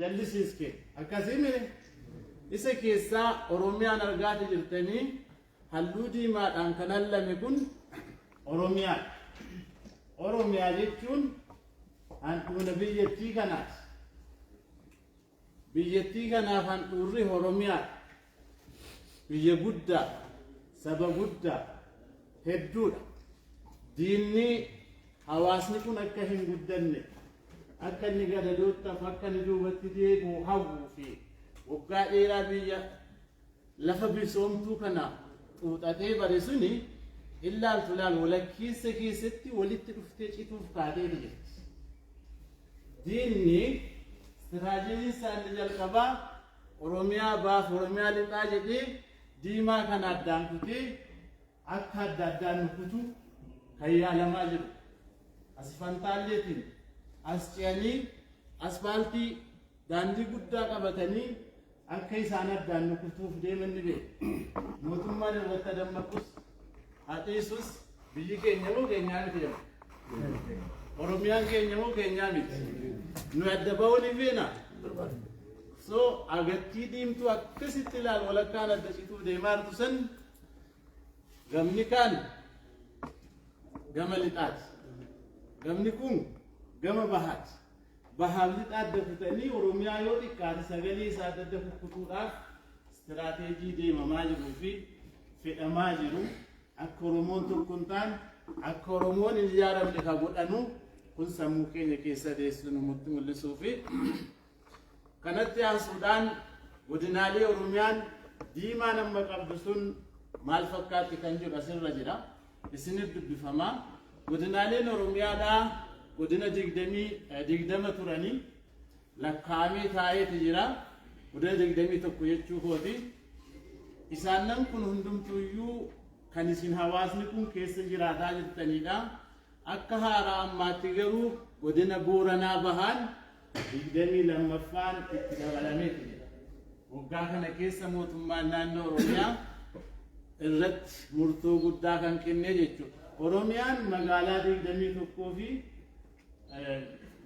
Jallisiis keenya. Akkasii mire isa keessaa Oromiyaan argaati jirtanii, halluu diimaadhaan kan hallame kun Oromiyaadha. Oromiyaa jechuun handhuura biyyattii kanaati. Biyyattii kanaaf handhuurri Oromiyaadha. Biyya guddaa, saba guddaa, hedduudha. Diinni hawaasni kun akka hin guddanne, akka inni gadadootti hafu, akka inni duubatti deebi'u hawwuu fi waggaa dheeraa biyya lafa bisoomtuu kana xuuxatee bare suni illaaltu laal walakkeessa keessatti walitti dhuftee cituuf kaatee jirti. Diinni istiraateejiin isaa inni jalqabaa Oromiyaa baaf Oromiyaa lixaa jedhee diimaa kana addaan kutee akka adda addaan nu kutu kan yaalamaa jiru. As Fantaalleetiin as ce'anii aspaaltii daandii guddaa qabatanii akka isaan addaan nu kutuuf deeman ni beeku. Mootummaan irratti dammaqus haxiisus, biyyi keenya moo keenyaa miti jedhu. Oromiyaan keenya moo keenyaa miti? Nu adda ba'uu ni feena. So agattii diimtuu akkasitti ilaal walakkaan adda cituuf deemaa jirtu san gamni kaan gama lixaati. Gamni kun gama bahaati. Bahaaf lixa adda kutanii Oromiyaa yoo xiqqaate sagalee isaa adda adda kukkutuudhaaf istiraateejii deemamaa jiruu fi fedhamaa jiru, akka Oromoon tokko hin taane, akka Oromoon hin ijaaramne ka godhanu kun sammuu keenya keessa deessu nutti mul'isuu fi kanatti aansuudhaan godinaalee Oromiyaan diimaan amma qabdu sun maal fakkaatti kan jedhu asirra jira. Isinif dubbifamaa. Godinaaleen Oromiyaadhaa godina 20 turanii lakkaa'amee taa'eeti jira. Godina 21 jechuu kooti. Isaannan kun hundumtuuyyuu kan isin hawaasni kun keessa jiraataa jirtanidha. Akka haaraa ammaatti garuu godina Booranaa Bahaan 22ffaan itti dabalameeti jira. Waggaa kana keessa mootummaan naannoo Oromiyaa irratti murtoo guddaa kan kenne jechuudha. Oromiyaan magaalaa 21 fi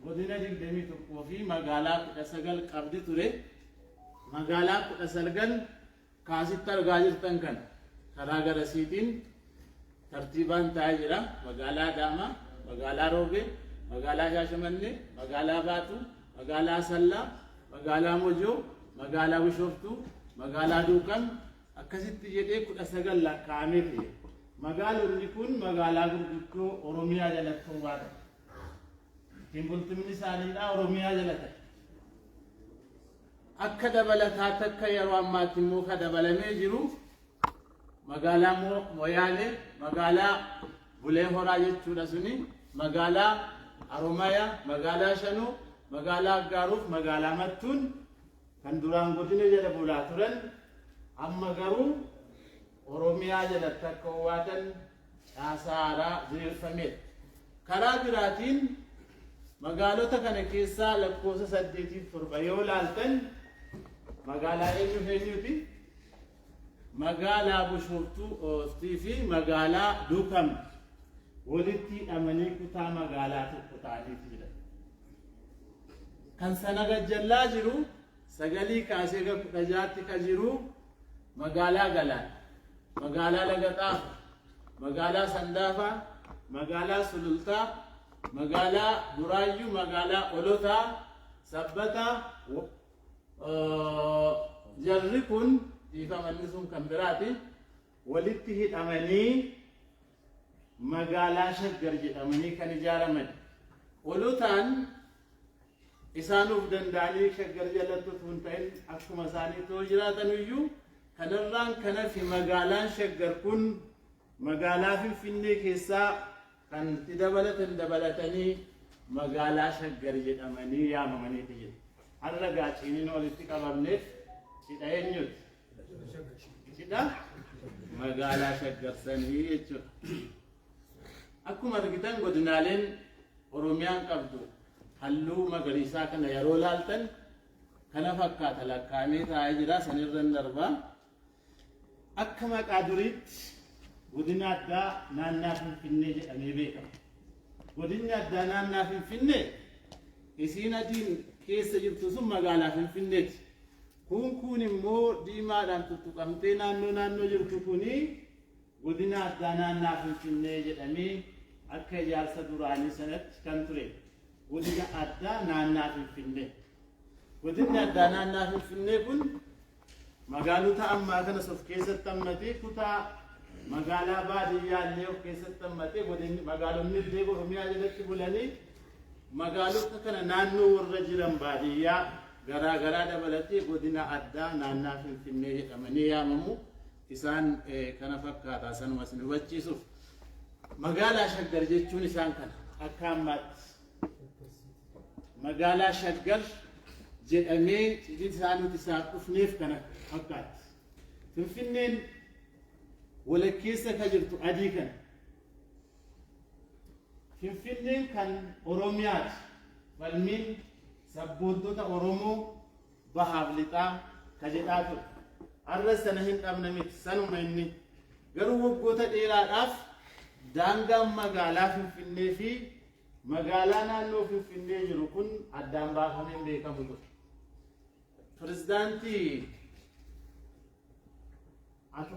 godina 21 fi magaalaa 19 qabdi ture. Magaalaa 19 kaasitti argaa jirtan kana karaa garasiitiin tartiibaan taa'ee jira. Magaalaa Adaamaa, magaalaa Roobee, magaalaa Shaashamannee, magaalaa Baatuu, magaalaa Asallaa, magaalaa Mojoo, magaalaa Bishooftuu, magaalaa Duukam akkasitti jedhee 19 lakkaa'amee jira. Magaalonni kun magaalaa gurguddoo Oromiyaa jalatti ho'aadha. Ittiin bultumni isaaniidha Oromiyaa jala ta'e. Akka dabalataatti akka yeroo ammaatti immoo ka dabalamee jiru magaalaa Moyaalee, magaalaa Bulee Horaa jechuudha suni, magaalaa Aromayaa, magaalaa Shanoo, magaalaa Aggaaruuf magaalaa Mattuun kan duraan godina jala bulaa turan amma garuu Oromiyaa jalatti akka ho'aatan caasaa haaraa diriirfameedha. Karaa biraatiin magaalota kana keessaa lakkoofsa 8f 7 yoo laaltan magaalaa eenyuuf eenyuti? Magaalaa Bushooftuu fi magaalaa Duukam walitti hidhamanii kutaa magaalaa tokko ta'aniitu jiran. Kan sana gajjallaa jiru 9 kaasee gara 16tti ka jiru magaalaa Galaan, magaalaa Laga Xaafaa, magaalaa Sandaafaa, magaalaa Sulultaa, magaalaa Buraayyuu, magaalaa Olotaa, Sabbataa, jarri kun dhiifamanni sun kan biraati walitti hidhamanii magaalaa Shaggar jedhamanii kan ijaaraman. Olotaan isaanuuf danda'anii Shaggar jalatti utuu hin ta'in akkuma isaanii too jiraatan iyyuu, kanarraan kan hafe magaalaan Shaggar kun magaalaa Finfinnee keessaa kan itti dabalatan dabalatanii magaalaa Shaggar jedhamanii yaamamaniiti jiru. Har'a gaaciiniin walitti qabamneef cidha eenyuti? Cidha magaalaa Shaggar sanii jechuudha. Akkuma argitan godinaaleen Oromiyaan qabdu halluu magariisaa kana yeroo laaltan kana fakkaata, lakkaa'amee taa'ee jira, sanirra hin darbaa. Akka maqaa duriitti godina addaa naannaa Finfinnee jedhamee beekama. Godinni addaa naannaa Finfinnee isiin adiin keessa jirtu sun magaalaa Finfinneeti. Kun kun immoo diimaadhaan tuttuqamtee naannoo naannoo jirtu kuni godina addaa naannaa Finfinnee jedhamee akka ijaarsa duraanii sanatti kan ture. Godina addaa naannaa Finfinnee. Godinni addaa naannaa Finfinnee kun magaalota ammaa kanas of keessatti hammatee, kutaa magaalaa baadiyyaa illee of keessatti hammatee, godinni magaalonni illee Oromiyaa jalatti bulanii magaalota kana naannoo warra jiran baadiyyaa garaa garaa dabalatee godina addaa naannaa Finfinnee jedhamanii yaamamu. Isaan kana fakkaata sanuma isin hubachiisuuf. Magaalaa Shaggar jechuun isaan kana akka ammaatti. Magaalaa Shaggar jedhamee cidhi isaa nuti isaaf dhufneef kana fakkaatti. Finfinneen walakkeessa ka jirtu adii kana. Finfinneen kan Oromiyaati. Falmiin sabboontota Oromoo bahaaf lixaa ka jedhaa ture. Arras sana hin dhabna miti, sanuma inni. Garuu waggoota dheeraadhaaf daangaan magaalaa Finfinnee fi magaalaa naannoo Finfinnee jiru kun addaan baafamee hin beekamu ture. Pirezidaantii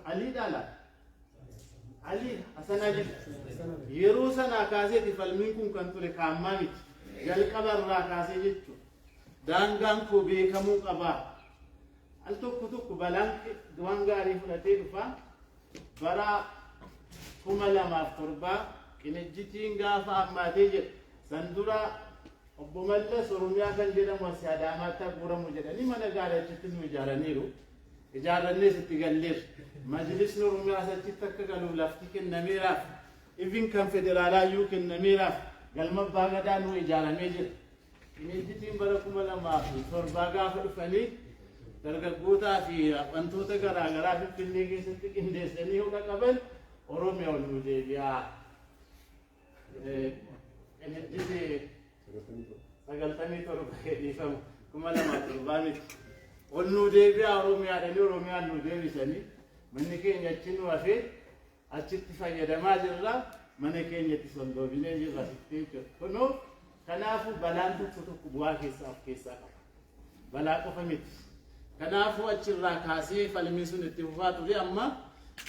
Alii Dhaala Alii Hasan Ali yeroo sanaa kaaseeti falmiin kun kan ture, kaammaa miti. Jalqaba irraa kaasee jechuudha. Daangaan koo beekamuu qabaa. Al tokko tokko balaan waan gaarii fudhatee dhufa. Bara 2007 qinijjitiin gaafa ammaatee jedhu san dura obbo Mallas Oromiyaa kan jedhamu asii Adaamaatti haguuramu jedhanii mana gaarii achitti nu ijaaraniiru. Ijaarrannees itti galleerra. Majlisni Oromiyaas achitti akka galuuf lafti kennameeraaf. Ifin kan federaalaa iyyuu kennameeraaf. Galma Abbaa Gadaa nu ijaaramee jira. Qinijjitiin bara 2007 gaafa dhufanii dargaggootaa fi wantoota garaa garaa Finfinnee keessatti qindeessanii hudha qaban, Oromiyaa ol nu deebi'aa. Qinijjiti 97 dhiifama, 2007 miti. Ol nu deebi'aa Oromiyaa dhanii Oromiyaan nu deebisanii manni keenya achi nu hafee achitti fayyadamaa jirra. Mana keenyatti soldoobinee jirra sitti jechuudha. Kunoo kanaafuu balaan tokko tokko bu'aa keessaa of keessaa qaba. Balaa qofa miti. Kanaafuu achirraa kaasee falmiin sun itti fufaa ture. Amma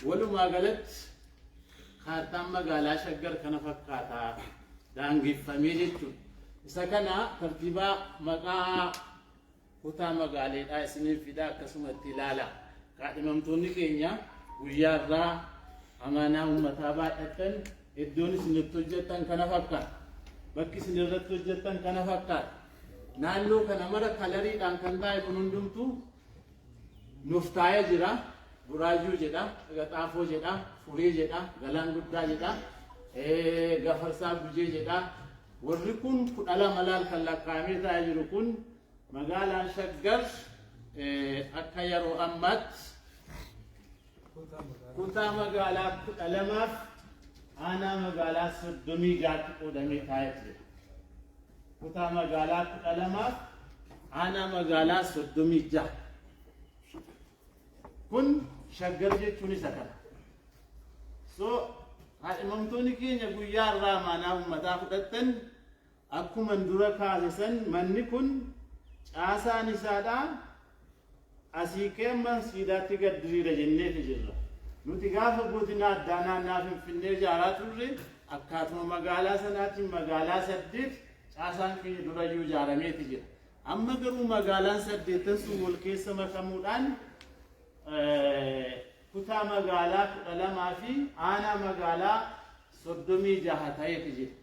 walumaa galatti kaartaan magaalaa Shaggar kana fakkaata daangeffamee jechuudha. Isa kana tartiibaa maqaa kutaa magaaleedhaa isiniif fida, akkasumatti ilaala. Kaadhimamtoonni keenya guyyaa irraa amaanaa uummataa baadhattan, iddoon isin itti hojjettan kana fakkaata. Bakki isin irratti hojjettan kana fakkaata. Naannoo kana mara kalariidhaan kan taa'e kun hundumtuu nuuf taa'ee jira. Buraayyuu jedha, Xaafoo jedha, Furii jedha, Galaan Guddaa jedha, Gafarsaa Gujee jedha. Warri kun 12 laal kan lakkaa'amee taa'ee jiru kun magaalaan Shaggar akka yeroo ammaatti kutaa magaalaa 12f aanaa magaalaa 36tti qoodamee taa'ee jira. Kutaa magaalaa 12f aanaa magaalaa 36. Kun Shaggar jechuun isa kana. So kaadhimamtoonni keenya guyyaa irraa amaanaa uummataa fudhattan, akkuma dura kaase san manni kun caasaan isaadhaa asii keemman siidaatti gad diriira jenneeti jirra. Nuti gaafa godina addaa naannaa Finfinnee ijaaraa turre akkaatuma magaalaa sanaatiin magaalaa saddeet caasaan keenya durayyuu ijaarameeti jira. Amma garuu magaalaan saddeettan sun wal keessa makamuudhaan kutaa magaalaa 12 fi aanaa magaalaa 36 ta'eeti jira.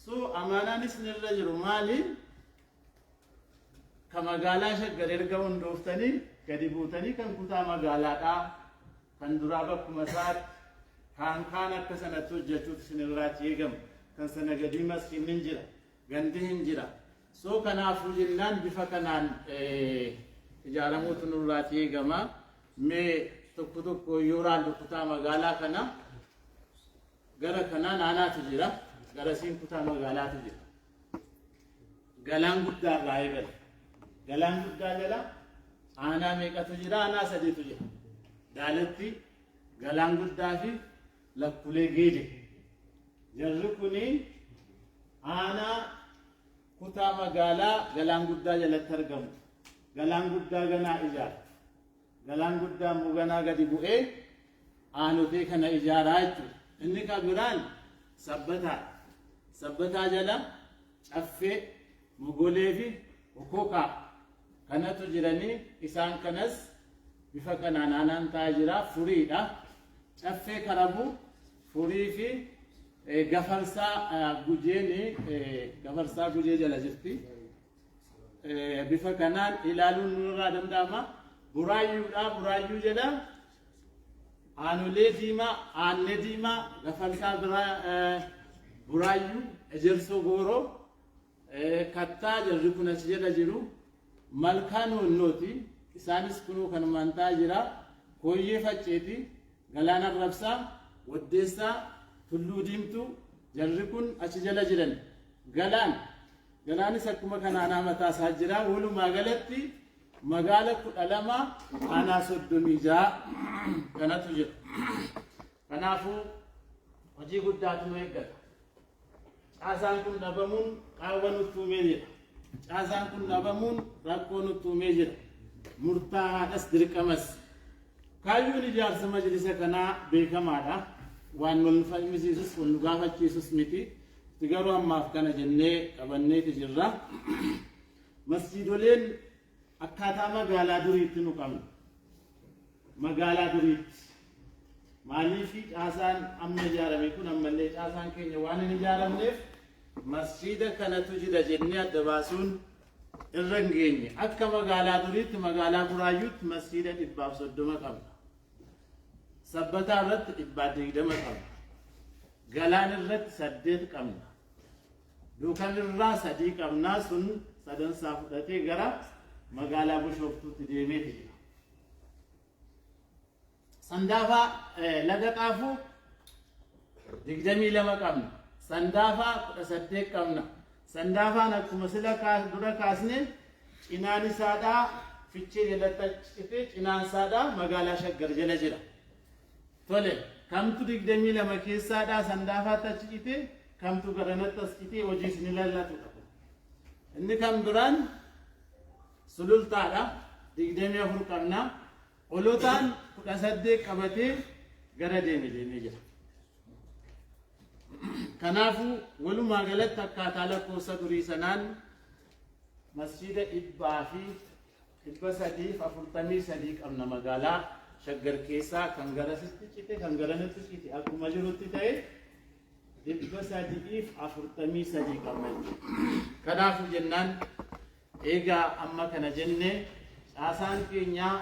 So amaanaan isinirra jiru maali? Ka magaalaa Shaggar erga hundooftanii gadi buutanii kan kutaa magaalaadhaa kan duraa bakkuma isaatti kaan kaan akka sanatti hojjechuutu isinirraati eegama. Kan sana gadii maskiinni hin jira. Gandi hin jira. So kanaafuu jennaan bifa kanaan ijaaramuutu nurraati eegama. Mee tokko tokko yoo raallu kutaa magaalaa kana gara kanaan aanaatu jira. Garasiin kutaa magaalaatu jira. Galaan Guddaa irraa eegala. Galaan Guddaa jala aanaa meeqatu jira? Aanaa sadiitu jira. Daalatti, Galaan Guddaa fi Lakkulee Geede. Jarri kuni aanaa Kutaa magaalaa Galaan Guddaa jalatti argamu. Galaan Guddaa ganaa ijaara. Galaan Guddaa immoo ganaa gadi bu'ee aanotee kana ijaaraa jechuudha. Inni kan biraan Sabbataa. Sabbataa jala Caffee, Mogolee fi Okokaa kanatu jiranii isaan kanas bifa kanaan aanaan ta'aa jira. Furiidha. Caffee Karabuu, Furii fi Gafarsaa Gujeen Gafarsaa Gujee jala jirti. Bifa kanaan ilaaluun nurraa danda'ama. Buraayyuudha. Buraayyuu jala aanolee diimaa, aanne diimaa, Gafarsaa biraa, Buraayyuu, Ejersoo Gooroo, Kattaa jarri kun achi jala jiru. Malkaa Noonnooti. Isaanis kunoo kanumaan ta'aa jira. Kooyyee Facceeti. Galaana Arrabsaa, Waddeessaa, Tulluu Diimtuu jarri kun achi jala jiran. Galaan. Galaanis akkuma kana aanaa mataa isaa jira. Walumaa galatti magaala 12 aanaa 36 kanatu jira. Kanaafuu hojii guddaatu nu eeggata. Caasaan kun dhabamuun qaawwa nutti uumee jira. Caasaan kun dhabamuun rakkoo nutti uumee jira. Murtaahaadhas dirqamas. Kaayyoon ijaarsa majlisa kanaa beekamaadha. Waan wal nu falmisiisus wal nu gaafachiisus miti. Itti garuu ammaaf kana jennee qabanneeti jirra. Masjiidoleen akkaataa magaalaa duriitti nu qabna. Magaalaa duriitti. Maaliif caasaan amma ijaarame kun ammallee caasaan keenya waan hin ijaaramneef masjiida kanatu jira jennee adda baasuun irra hin geenye. Akka magaalaa duriitti magaalaa Buraayyuutti masjiida 130 qabna. Sabbataa irratti 120 qabna. Galaan irratti 8 qabna. Duukam irraa 3 qabnaa sun sadansaa fudhatee gara magaalaa Bushooftuutti deemeeti jira. Sandaafaa Laga Xaafuu 22 qabna. Sandaafaa 18 qabna. Sandaafaan akkuma sila dura kaasne cinaan isaadhaa Fichee jalatti achi cite cinaan isaadhaa magaalaa Shaggar jala jira. Tole, kamtu 22 keessaadhaa Sandaafaatti achi cite, kamtu garanatti as cite hojii isin ilaallatudha kun. Inni kan biraan Sulultaadha. 24 qabna. Olotaan 18 qabatee gara deeme deemee jira. Kanaafuu walumaa galatti akkaataa lakkoofsa durii sanaan masjiida 343 qabna magaalaa Shaggar keessaa kan garasitti cite kan garanatti cite akkuma jirutti ta'e 343 qabna jechuudha. Kanaafuu jennaan eegaa amma kana jenne caasaan keenyaa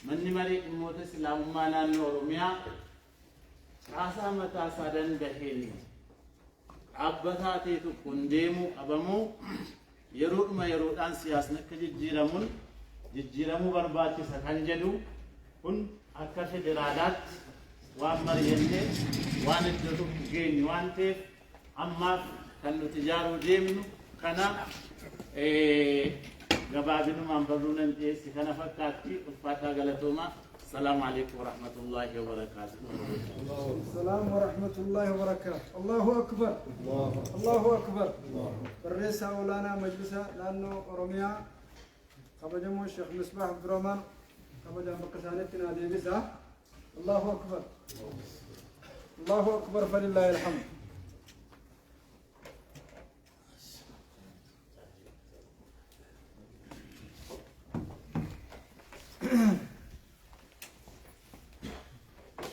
manni maree dhimmoota Islaamummaa naannoo Oromiyaa caasaa mataa isaa dandaheen dhaabbataa ta'e tokkoon deemuu qabamoo yeroodhuma yeroodhaan siyaasni akka jijjiiramuun jijjiiramuu barbaachisa kan jedhu kun akka federaalaatti waan mari'annee waan iddoo tokko geenyu waan ta'eef ammaaf kan nuti ijaaruu deemnu kana gabaabinumaan barruu nan dhiyeessi kana fakkaatti. Ulfaadhaa, galatoomaa. Salaamu alaikum warahmatullaahi wabarakaatuh. السلام ورحمة الله وبركاته. الله أكبر، الله أكبر. Barreessaa olaanaa majlisa naannoo Oromiyaa kabajamoo Sheekh Misbaah Abdurrahmaan kabajaan bakka isaaniitti naa deebisa. الله أكبر، الله أكبر، فلله الحمد.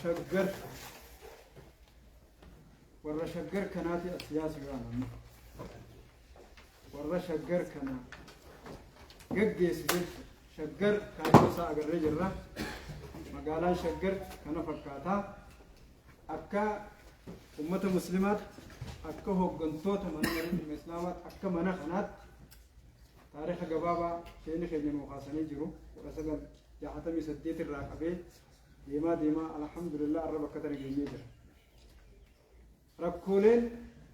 Shaggar warra Shaggar kanaati as yaasuudhaan amma warra Shaggar kana gaggeessu jechuudha. Shaggar kaayyoo isaa agarree jirra. Magaalaan Shaggar kana fakkaataa. Akka ummata Muslimaatti, akka hooggantoota mana marii dhimma Islaamaatti, akka mana kanaatti taariika gabaabaa sheeni keenya nuu kaasanii jiru. 1968 irraa qabee deemaa deemaa alhamdulillah arra bakka tana geenyee jira. Rakkooleen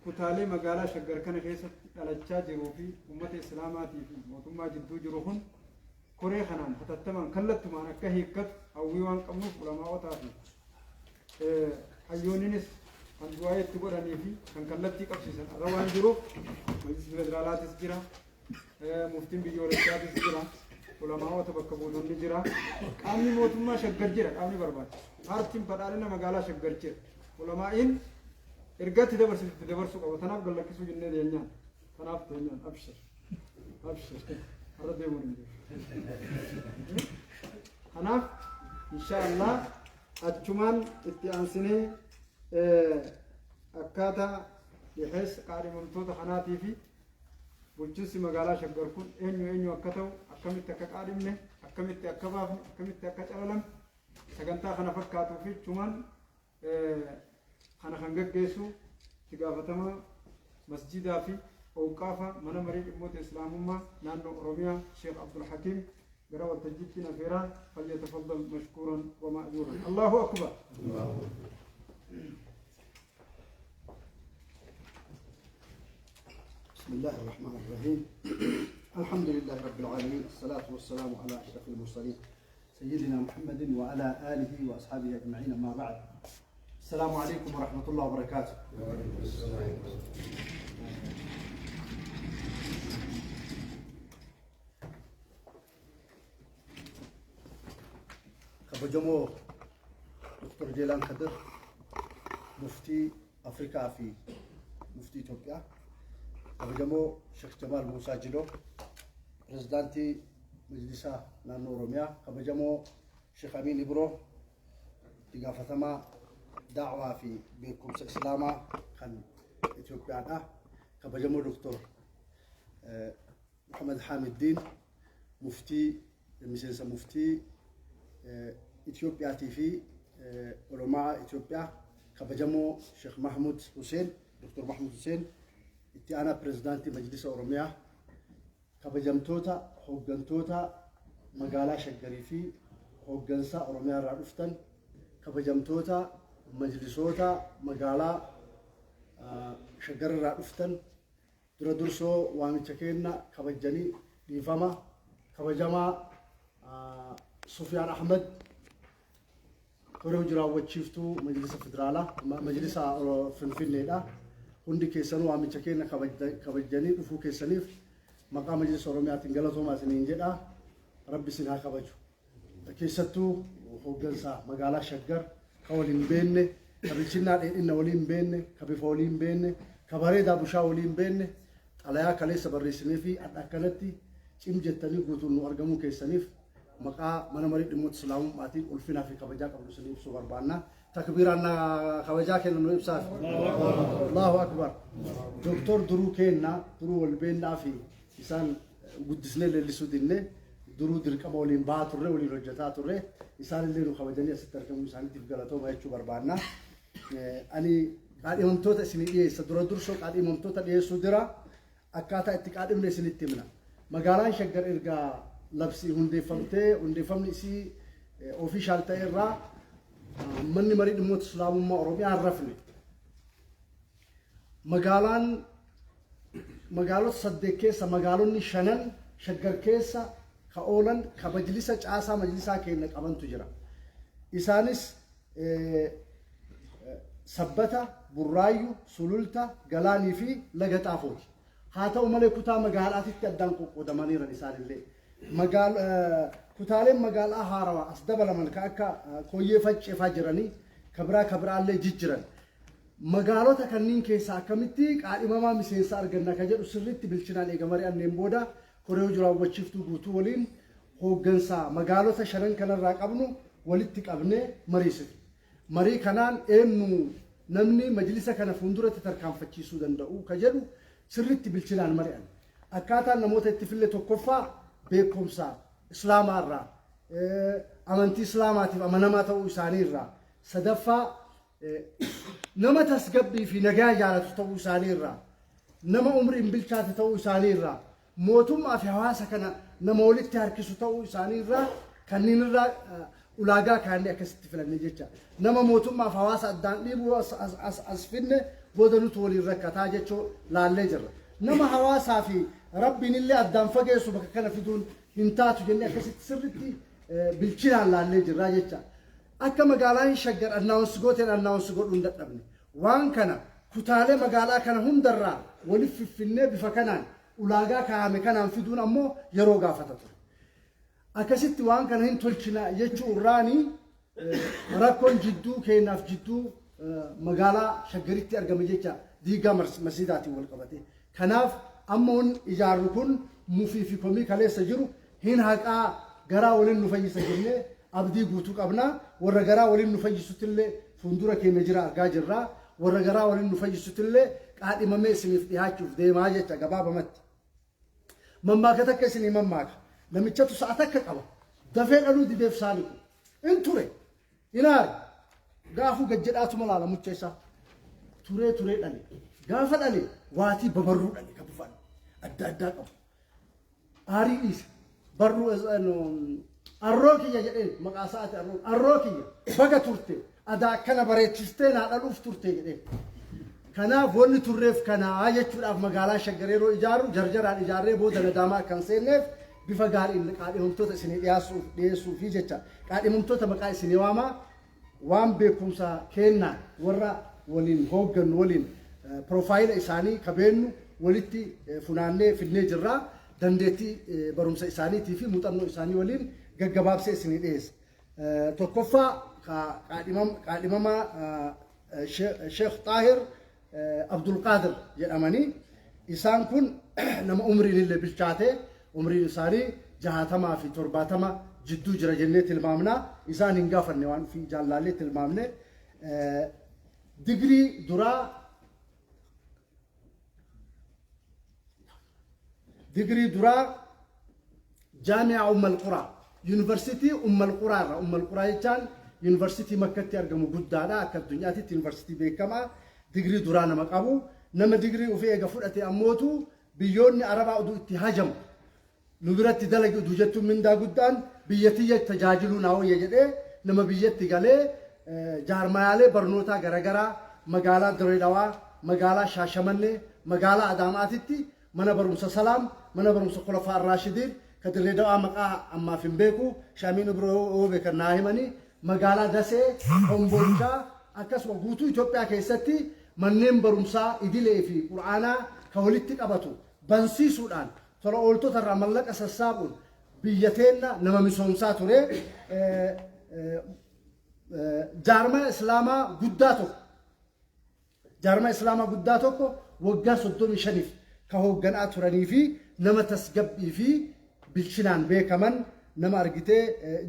kutaalee magaalaa Shaggar kana keessatti dhalachaa jiruu fi ummata Islaamaatii fi mootummaa jidduu jiru kun koree kanaan hatattamaan kallattumaan akka hiikkatu hawwii waan qabnuuf ulamaa'otaa fi hayyoonninis Kan du'aa itti godhanii fi kan kallattii qabsiisan irra waan jiruuf, majlisni federaalaatis jira, muftiin biyyoolessaatis jira, ulamaa'ota bakka buutonni jira, qaamni mootummaa Shaggar jira, qaamni barbaachisu. Paartiin Badhaadhina magaalaa Shaggar jira. Ulamaa'iin ergaa itti dabarsitu itti dabarsuu qaba. Tanaaf gallakkisuu jennee deenyaan. Tanaaf deenyaan, abshir. Abshir. Har'a deemuun hin jiru. Kanaaf insha Allah achumaan itti aansinee akkaataa dhiheessa qaadhimamtoota kanaatii fi bulchiinsi magaalaa Shaggar kun eenyu eenyu akka ta'u, akkamitti akka qaadhimne, akkamitti akka baafne, akkamitti akka calalame, sagantaa kana fakkaatuu fi achumaan kana kan gaggeessu itti gaafatamaa masjidaa fi owqaafa mana marii dhimmoota islaamummaa naannoo Oromiyaa Sheekh Abdul Hakiim gara waltajjiitti nafeeraa. Falyatafaddal mashkuuran wa ma'juuran. Allahu akbar. بسم الله الرحمن الرحيم، الحمد لله رب العالمين، الصلاة والسلام على أشرف المرسلين سيدنا محمد وعلى آله وأصحابه أجمعين، أما بعد، السلام عليكم ورحمة الله وبركاته. Kabajamoo Dr. Jeelaan Kadir, muftii Afrikaa fi muftii Itoophiyaa, kabajamoo Sheekh Jamaal Muusaa Jiloo, pirezidaantii Majlisaa Naannoo Oromiyaa, kabajamoo Sheekh Amiin Ibroo, itti gaafatamaa daawaa fi beekumsa Islaamaa kan Itoophiyaadha, kabajamoo Dr. Muhammad Hamiddiin, muftii miseensa muftii Itoophiyaatii fi ulamaa Itoophiyaa, kabajamoo Sheekh Mahmud Hussein, Dr. Mahmud Hussein, itti aanaa pirezidaantii Majlisa Oromiyaa, kabajamtoota hooggantoota magaalaa Shaggarii fi hooggansa Oromiyaa irraa dhuftan, kabajamtoota majlisoota magaalaa Shaggar irraa dhuftan, dura dursoo waamicha keenna kabajjanii dhiifama, kabajamaa Sufiyaan Ahmed, koree hojii raawwachiiftuu Majlisa Federaalaa, Majlisa Finfinneedha. Hundi keessanuu waamicha keenya kabajjanii dhufuu keessaniif maqaa Majlisa Oromiyaatiin galatoomaa isiniin jedha. Rabbi isin haa kabaju. Keessattuu hooggansa magaalaa Shaggar ka waliin beenne, ka bilchinnaa dheedhinna waliin beenne, ka bifa waliin beenne, ka bareedaa bushaa waliin beenne, xalayaa kaleessa barreessinee fi adha akkanatti cim jettanii guutuun nu argamuu keessaniif maqaa mana marii dhimmoota islaamummaatiin ulfinaa fi kabajaa qabnu isin ibsuu barbaanna. Takbiiraan na kabajaa kenna nu ibsaaf. Allahu akbar. Doktor duruu kenna, duruu wal beennaa fi isaan guddisnee leellisuu dinne, duruu dirqama waliin bahaa turre, waliin hojjetaa turre, isaan illee nu kabajanii asitti argamuu isaaniitiif galatooma jechuu barbaanna. Ani qaadhimamtoota isinii dhiyeessa. Dura dursoo qaadhimamtoota dhiyeessuu dira akkaataa itti qaadhimne isinitti himna. Magaalaan Shaggar erga labsii hundeeffamtee, hundeeffamni isii official ta'e irraa, manni marii dhimmoota islaamummaa Oromiyaa hin rafne. Magaalaan magaalota saddeet keessa magaalonni shanan Shaggar keessa ka oolan, ka majlisa caasaa majlisaa keenya qabantu jira. Isaanis Sabbata, Burraayyu, Sululta, Galaanii fi Laga Xaafooti. Haa ta'u malee kutaa magaalaatitti addaan qoqqoodamaniiran isaanillee. Kutaaleen magaalaa haarawaa as dabalaman ka akka Kooyyee Facceefaa jiranii, ka biraa ka biraallee jijjiran. Magaalota kanneen keessaa akkamitti qaadhimamaa miseensa arganna ka jedhu sirriitti bilchinaan eega mari'anneen booda, koree hojii raawwachiiftuu guutuu waliin hooggansa magaalota shanan kanarraa qabnu walitti qabnee mariisifne. Marii kanaan eenyu namni majlisa kana fuulduratti tarkaanfachiisuu danda'u ka jedhu sirriitti bilchinaan mari'an. Akkaataan namoota itti fille, tokkoffaa beekumsa Islaamaa irraa, amantii Islaamaatiif amanamaa ta'uu isaanii irraa, sadaffaa nama tasgabbii fi nagaa jaalatu ta'uu isaanii irraa, nama umriin bilchaate ta'uu isaanii irraa, mootummaa fi hawaasa kana nama walitti harkisu ta'uu isaanii irraa, kanneen irraa ulaagaa kaannee akkasitti filanne jecha. Nama mootummaa fi hawaasa addaan dhiibuu as finne booda nutu waliin rakkataa jechuu laallee jirra. Nama hawaasaa fi Rabbiin illee addaan fageessu bakka kana fiduun hin taatu jennee akkasitti sirritti bilchinaan laallee jirra jecha. Akka magaalaan Shaggar announce gooteen announce godhuu hin dadhabne. Waan kana kutaalee magaalaa kana hundarraa waliif fiffinnee bifa kanaan ulaagaa kaa'ame kanaan fiduun ammoo yeroo gaafata ture. Akkasitti waan kana hin tolchina jechuu irraanii rakkoon jidduu keenyaaf jidduu magaalaa Shaggaritti argame jecha diigaa masjiidaatiin wal qabate. Kanaaf amma wanni ijaarru kun mufii fi komii kaleessa jiru hin haqaa, garaa waliin nu fayyisa jennee abdii guutuu qabna. Warra garaa waliin nu fayyisutillee fuuldura keenya jira argaa jirra. Warra garaa waliin nu fayyisutillee qaadhimamee isiniif dhihaachuuf deemaa jecha gabaabamatti. Mammaaka takka isinii mammaaka. Namichatu sa'a takka qaba. Dafee dhaluu dideef saani kun. In ture. Inaari. Gaafuu gad jedhaatuma laala mucha isaa. Turee turee dhale. Gaafa dhale waatii babarruu dhale ka bifaan adda addaa qabu. Aarii dhiise. Barruu arroo kiyya jedheen, maqaa isaati arroo. Arroo kiyya baga turte, adaa akkana bareechistee naa dhaluuf turte jedheen. Kanaaf wanni turreef kanaa jechuudhaaf, magaalaa Shaggar yeroo ijaarru jarjaraan ijaarree booda nadaamaa akka hin seenneef bifa gaariin qaadhimamtoota isinii dhiyeessuufi jecha qaadhimamtoota maqaa isinii waamaa. Waan beekumsa kennaan warra waliin hooggannu waliin profile isaanii kabeennu walitti funaannee fidnee jirra. Dandeettii barumsa isaaniitii fi muuxannoo isaanii waliin gaggabaabsee isinii dhiyeessa. Tokkoffaa, qaadhimamaa Sheekh Xaahir Abdulqaadir jedhamanii, isaan kun nama umriin illee bilchaate, umriin isaanii 60 fi 70 jidduu jira jennee tilmaamna. Isaan hin gaafanne, waan ofii jaallaallee tilmaamne. Digirii duraa Jaami'a Ummal Quraa, Yuunivarsiitii Ummal Quraa irraa. Ummal Quraa jechaan yuunivarsiitii Makkatti argamu guddaadha, akka addunyaatitti yuunivarsiitii beekamaa. Digirii duraa nama qabu, nama digirii ofii eega fudhate ammootu biyyoonni Arabaa oduu itti hajamu nu biratti dalagi oduu jettuun, mindaa guddaan biyya tiyya tajaajiluu naa wayya jedhee nama biyyatti galee jaarmayaalee barnootaa garaagaraa magaalaa Direedawaa, magaalaa Shaashamannee, magaalaa Adaamaatitti mana barumsa Salaam, mana barumsa Kolofaa Raashidiin, ka Direedawaa maqaa ammaaf hin beeku, Shaamiin Ibroo yoo beekan naa himanii, magaalaa Dasee, Kombolchaa, akkasuma guutuu Itoophiyaa keessatti manneen barumsaa idilee fi qura'aanaa ka walitti qabatu bansiisuudhaan tola ooltota irraa mallaqa sassaabuun biyya teenna nama misoomsaa ture. Jaarmaya Islaamaa guddaa tokko, jaarmaya Islaamaa guddaa tokko waggaa 35f ka hoogganaa turanii fi nama tasgabbii fi bilchinaan beekaman, nama argitee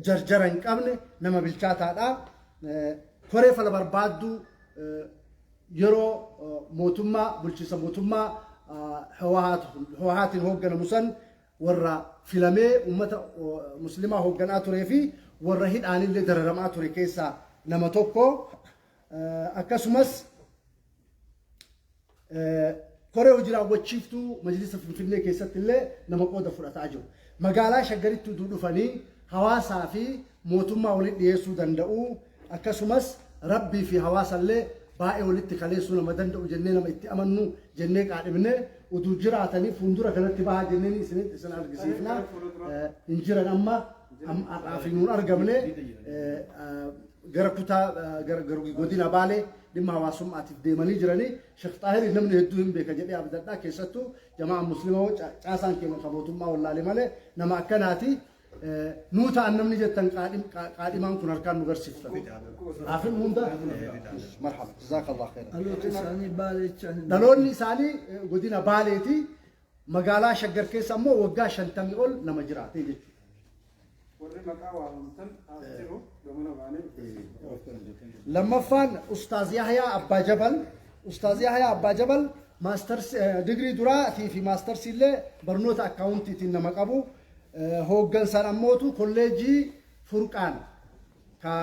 jarjara hin qabne, nama bilchaataadha. Koree fala barbaadduu yeroo mootummaa bulchiinsa mootummaa Hawahaatiin hoogganamu san warra filamee uummata muslimaa hoogganaa turee fi warra hidhaanillee dararamaa ture keessaa nama tokko. Akkasumas koree hojii raawwachiiftuu Majlisa Finfinnee keessatti illee nama qooda fudhataa jiru. Magaalaa Shaggaritti utuu dhufanii hawaasaa fi mootummaa walitti dhiyeessuu danda'u, akkasumas rabbii fi hawaasa illee baay'ee walitti kaleessuu nama danda'u jennee nama itti amannu jennee qaadhimne. Utuu jiraatanii fuuldura kanatti bahaa jennee isin argisiifna. Hin jiran, amma har'aaf hin argamne. Gara kutaa gara godina Baalee dhimma hawaasummaatiif deemanii jiranii. Sheekh Xaahirii namni hedduu hin beeka jedhee abdadhaa, keessattuu jamaa muslimaa caasaan keenya kan mootummaa wallaale malee nama akkanaati. Nuu ta'an namni jettan qaadhimaan kun harkaan nu garsiiftan. Haafin hunda marhaba, jazaakallah khairan. Dhaloota isaanii Baalee jechaan. Dhaloonni isaanii godina Baaleeti. Magaalaa Shaggar keessa ammoo waggaa 50 ol nama jiraate jechuudha. Warri maqaa waamamtan as jiru gamana baanee. Lammaffaan Ustaaz Yahyaa Abbaa Jabal. Ustaaz Yahyaa Abbaa Jabal masters digirii duraatii fi mastersii illee barnoota accountiitiin nama qabu. Hooggansaan ammootu kolleejii Furqaan ka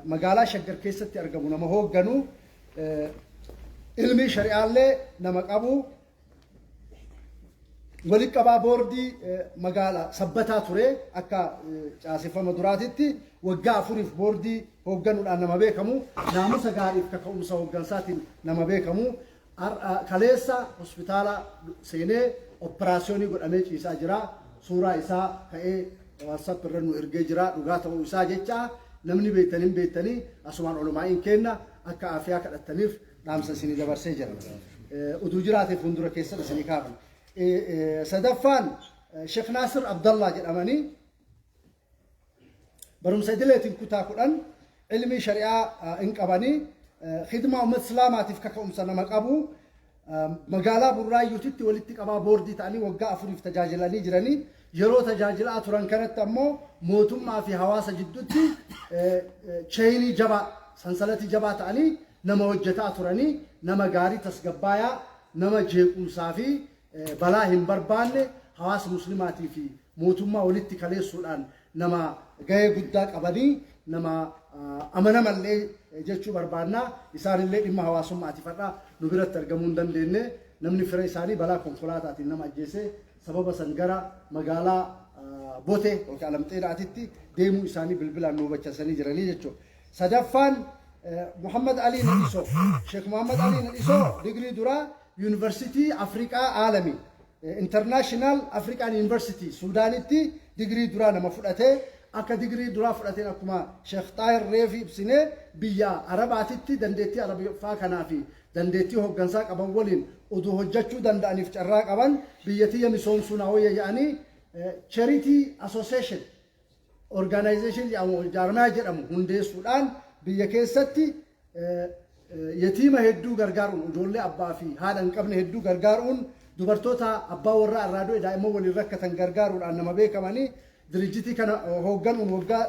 magaalaa Shaggar keessatti argamu nama hoogganu. Ilmi shari'aallee nama qabu. Walitti qabaa boordii magaalaa Sabbataa ture, akka caaseffama duraatitti waggaa 4f boordii hoogganuudhaan nama beekamu, naamusa gaariif kaka'umsa hooggansaatiin nama beekamu. Kaleessa hospitaala seenee operaasiyoonii godhamee ciisaa jira. Suuraa isaa ka'ee WhatsApp irra nu ergee jira, dhugaa ta'uu isaa jecha. Namni beektan hin beektanii, asumaan olumaa'iin kenna. akka aafiyaa kadhattaniif dhaamsa isinii dabarsee jira. Utuu jiraate fuuldura keessan isinii kaafna. Sadaffaan Sheekh Naasir Abdallaa jedhamanii barumsa idileetiin kutaa 10, ilmii shari'aa hin qabanii, khidmaa uummata islaamaatiif kaka'umsa nama qabu, magaalaa Burraayyuutitti walitti qabaa boordii ta'anii waggaa 4f tajaajilanii jiranii. Yeroo tajaajilaa turan kanatti ammoo mootummaa fi hawaasa jidduutti chainii jabaa, sansalatii jabaa ta'anii nama hojjetaa turanii, nama gaarii, tasgabbaayaa, nama jeequmsaa fi balaa hin barbaanne, hawaasa muslimaatii fi mootummaa walitti kaleessuudhaan nama gahee guddaa qabanii, nama amanamallee jechuu barbaannaa. Isaanillee dhimma hawaasummaatiif har'a nu biratti argamuu hin dandeenye. Namni fira isaanii balaa konkolaataatiin nama ajjeese, sababa san gara magaalaa Bote yookaan Alamxeenaatitti deemuu isaanii bilbilaan nu hubachiisanii jiranii jechuudha. Sadaffaan Muhammad Ali Nadisoo. Sheekh Muhammad Ali Nadisoo digirii duraa Yuunivarsiitii Afriqaa Aalamii, International African University, Suudaanitti digirii duraa nama fudhatee, akka digirii duraa fudhateen akkuma Sheekh Xaahir Reefi ibsinee biyya Arabaatitti dandeettii Arabiffaa kanaa fi dandeettii hooggansaa qaban waliin oduu hojjechuu danda'aniif carraa qaban, biyya tiyya misoomsuu naa wayya jedhanii Charity Association Organization jedhamu, jaarmaa jedhamu hundeessuudhaan biyya keessatti yatiima hedduu gargaaruun, ijoollee abbaa fi haadha hin qabne hedduu gargaaruun, dubartoota abbaa warraa irraa du'e daa'imman waliin rakkatan gargaaruudhaan nama beekamanii, dirijjitii kana hoogganuun waggaa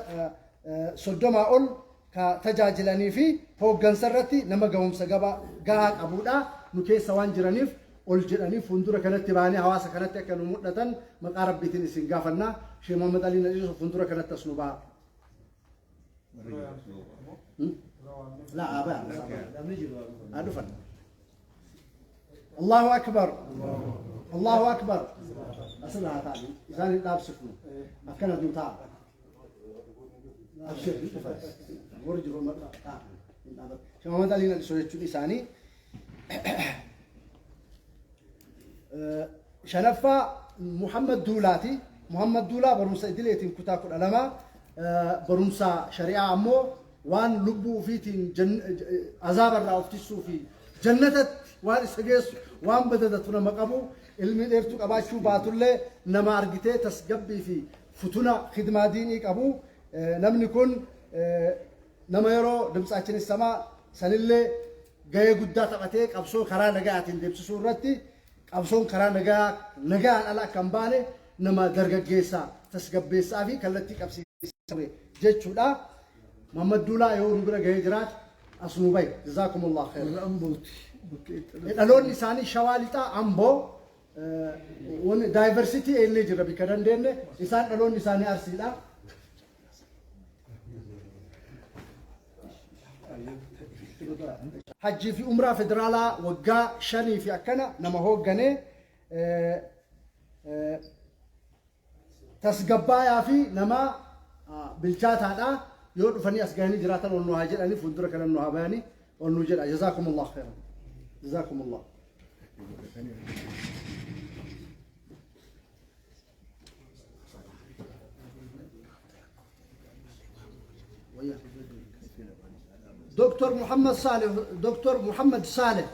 30 ol ka tajaajilanii fi hooggansa irratti nama gahumsa gabaa gahaa qabudha. Nu keessa waan jiraniif ol jedhanii fuuldura kanatti bahanii hawaasa kanatti akka nu mul'atan maqaa Rabbiitiin isin gaafannaa. Sheekh Muhammad Ali Nadisoo fuuldura kanatti as nu baha. لا أبا أدفن. الله أكبر، الله أكبر. أصلها تعالي إذا dhaabsifnu akkana nu ta'a. Abshir, warri jiru ta'a. Sheekh Muhammad Ali Nadisoo jechuun isaanii. Shanaffaa Muhammad Duulaati. Muhammad Duulaa barumsa idileetiin kutaa 12, barumsa shari'aa ammoo waan lubbuu ofiitiin azaabarraa of tissuu fi jannatatti waan isa geessu waan badadatu nama qabu, ilmi dheertuu qabaachuu baatullee nama argitee tasgabbii fi futuna khidmaa diinii qabu. Namni kun nama yeroo dimtsaachin samaa sanillee gahee guddaa taphatee qabsoo karaa nagaatiin deemsisuu irratti, qabsoon karaa nagaa nagaan ala akka hin baane nama dargaggeessaa tasgabbeessaa fi kallattii qabsiisaa ture jechuudha. Muhammad Duulaa yoo nu bira gahee jiraate as nu bahe. Jazaakumullah khair. Warra Ambooti. Bakka itti dhalate. Dhaloonni isaanii Shawaa Lixaa, Amboo. Diversity eennee jira bikka dandeenye. Isaan dhaloonni isaanii Arsiidha. Hajjii fi umraa federaalaa waggaa 5 fi akkana nama hoogganee, tasgabbaayaa fi nama bilchaataadha. Yoo dhufanii as gahanii jiraatan ol nu haa jedhanii, fuuldura kana nu haa bayanii ol nu jedha. Jazaakumullah khairan. Jazaakumullah. Dr. Muhammad Saleh, Dr. Muhammad Saleh,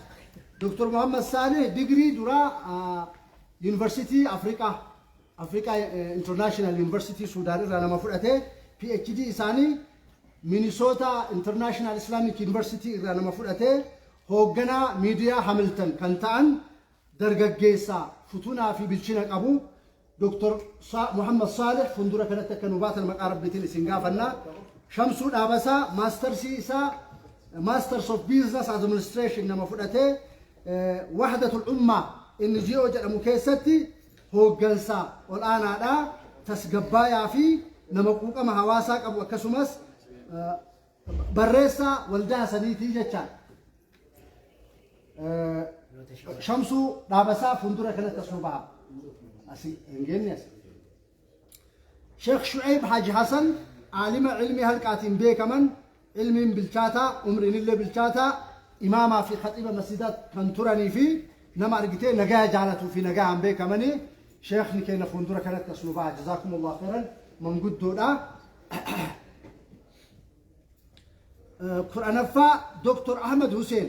Dr. Muhammad Saleh digirii duraa Yuunivarsiitii Afrikaa, Afrikaa International University, Suudaan irraa nama fudhate, PhD isaanii Minnesota International Islamic University irraa nama fudhate, hoogganaa miidiyaa Hamilton kan ta'an, dargaggeessa futunaa fi bilchina qabu Dr. Muhammad Saleh fuuldura kanatti akka nu baatan maqaa Rabbiitiin isin gaafannaa. Shamsuu Dhaabasaa maastarsii isaa Masters of Business Administration nama fudhatee, Wahdatul Ummaa NGO jedhamu keessatti hooggansa ol'aanaadha. Tasgabbaayaa fi nama quuqama hawaasaa qabu, akkasumas barreessaa waldaa saniitii jechaadha. Shamsuu Dhaabasaa fuuldura kanatti as nu baha. Asii hin geenye as. Sheekh Shu'eeb Haji Hasan, aalima ilmii halqaatiin beekaman, ilmiin bilchaataa, umriin illee bilchaataa, imaamaa fi khaxiiba masjidaa kan turanii fi nama argitee nagaa jaalatuu fi nagaan beekamanii, sheekhni keenya fuuldura kanatti as nu baha. Jazaakumullah khairan, manguddoodha. 10ffaa Dr. Ahmad Hussein,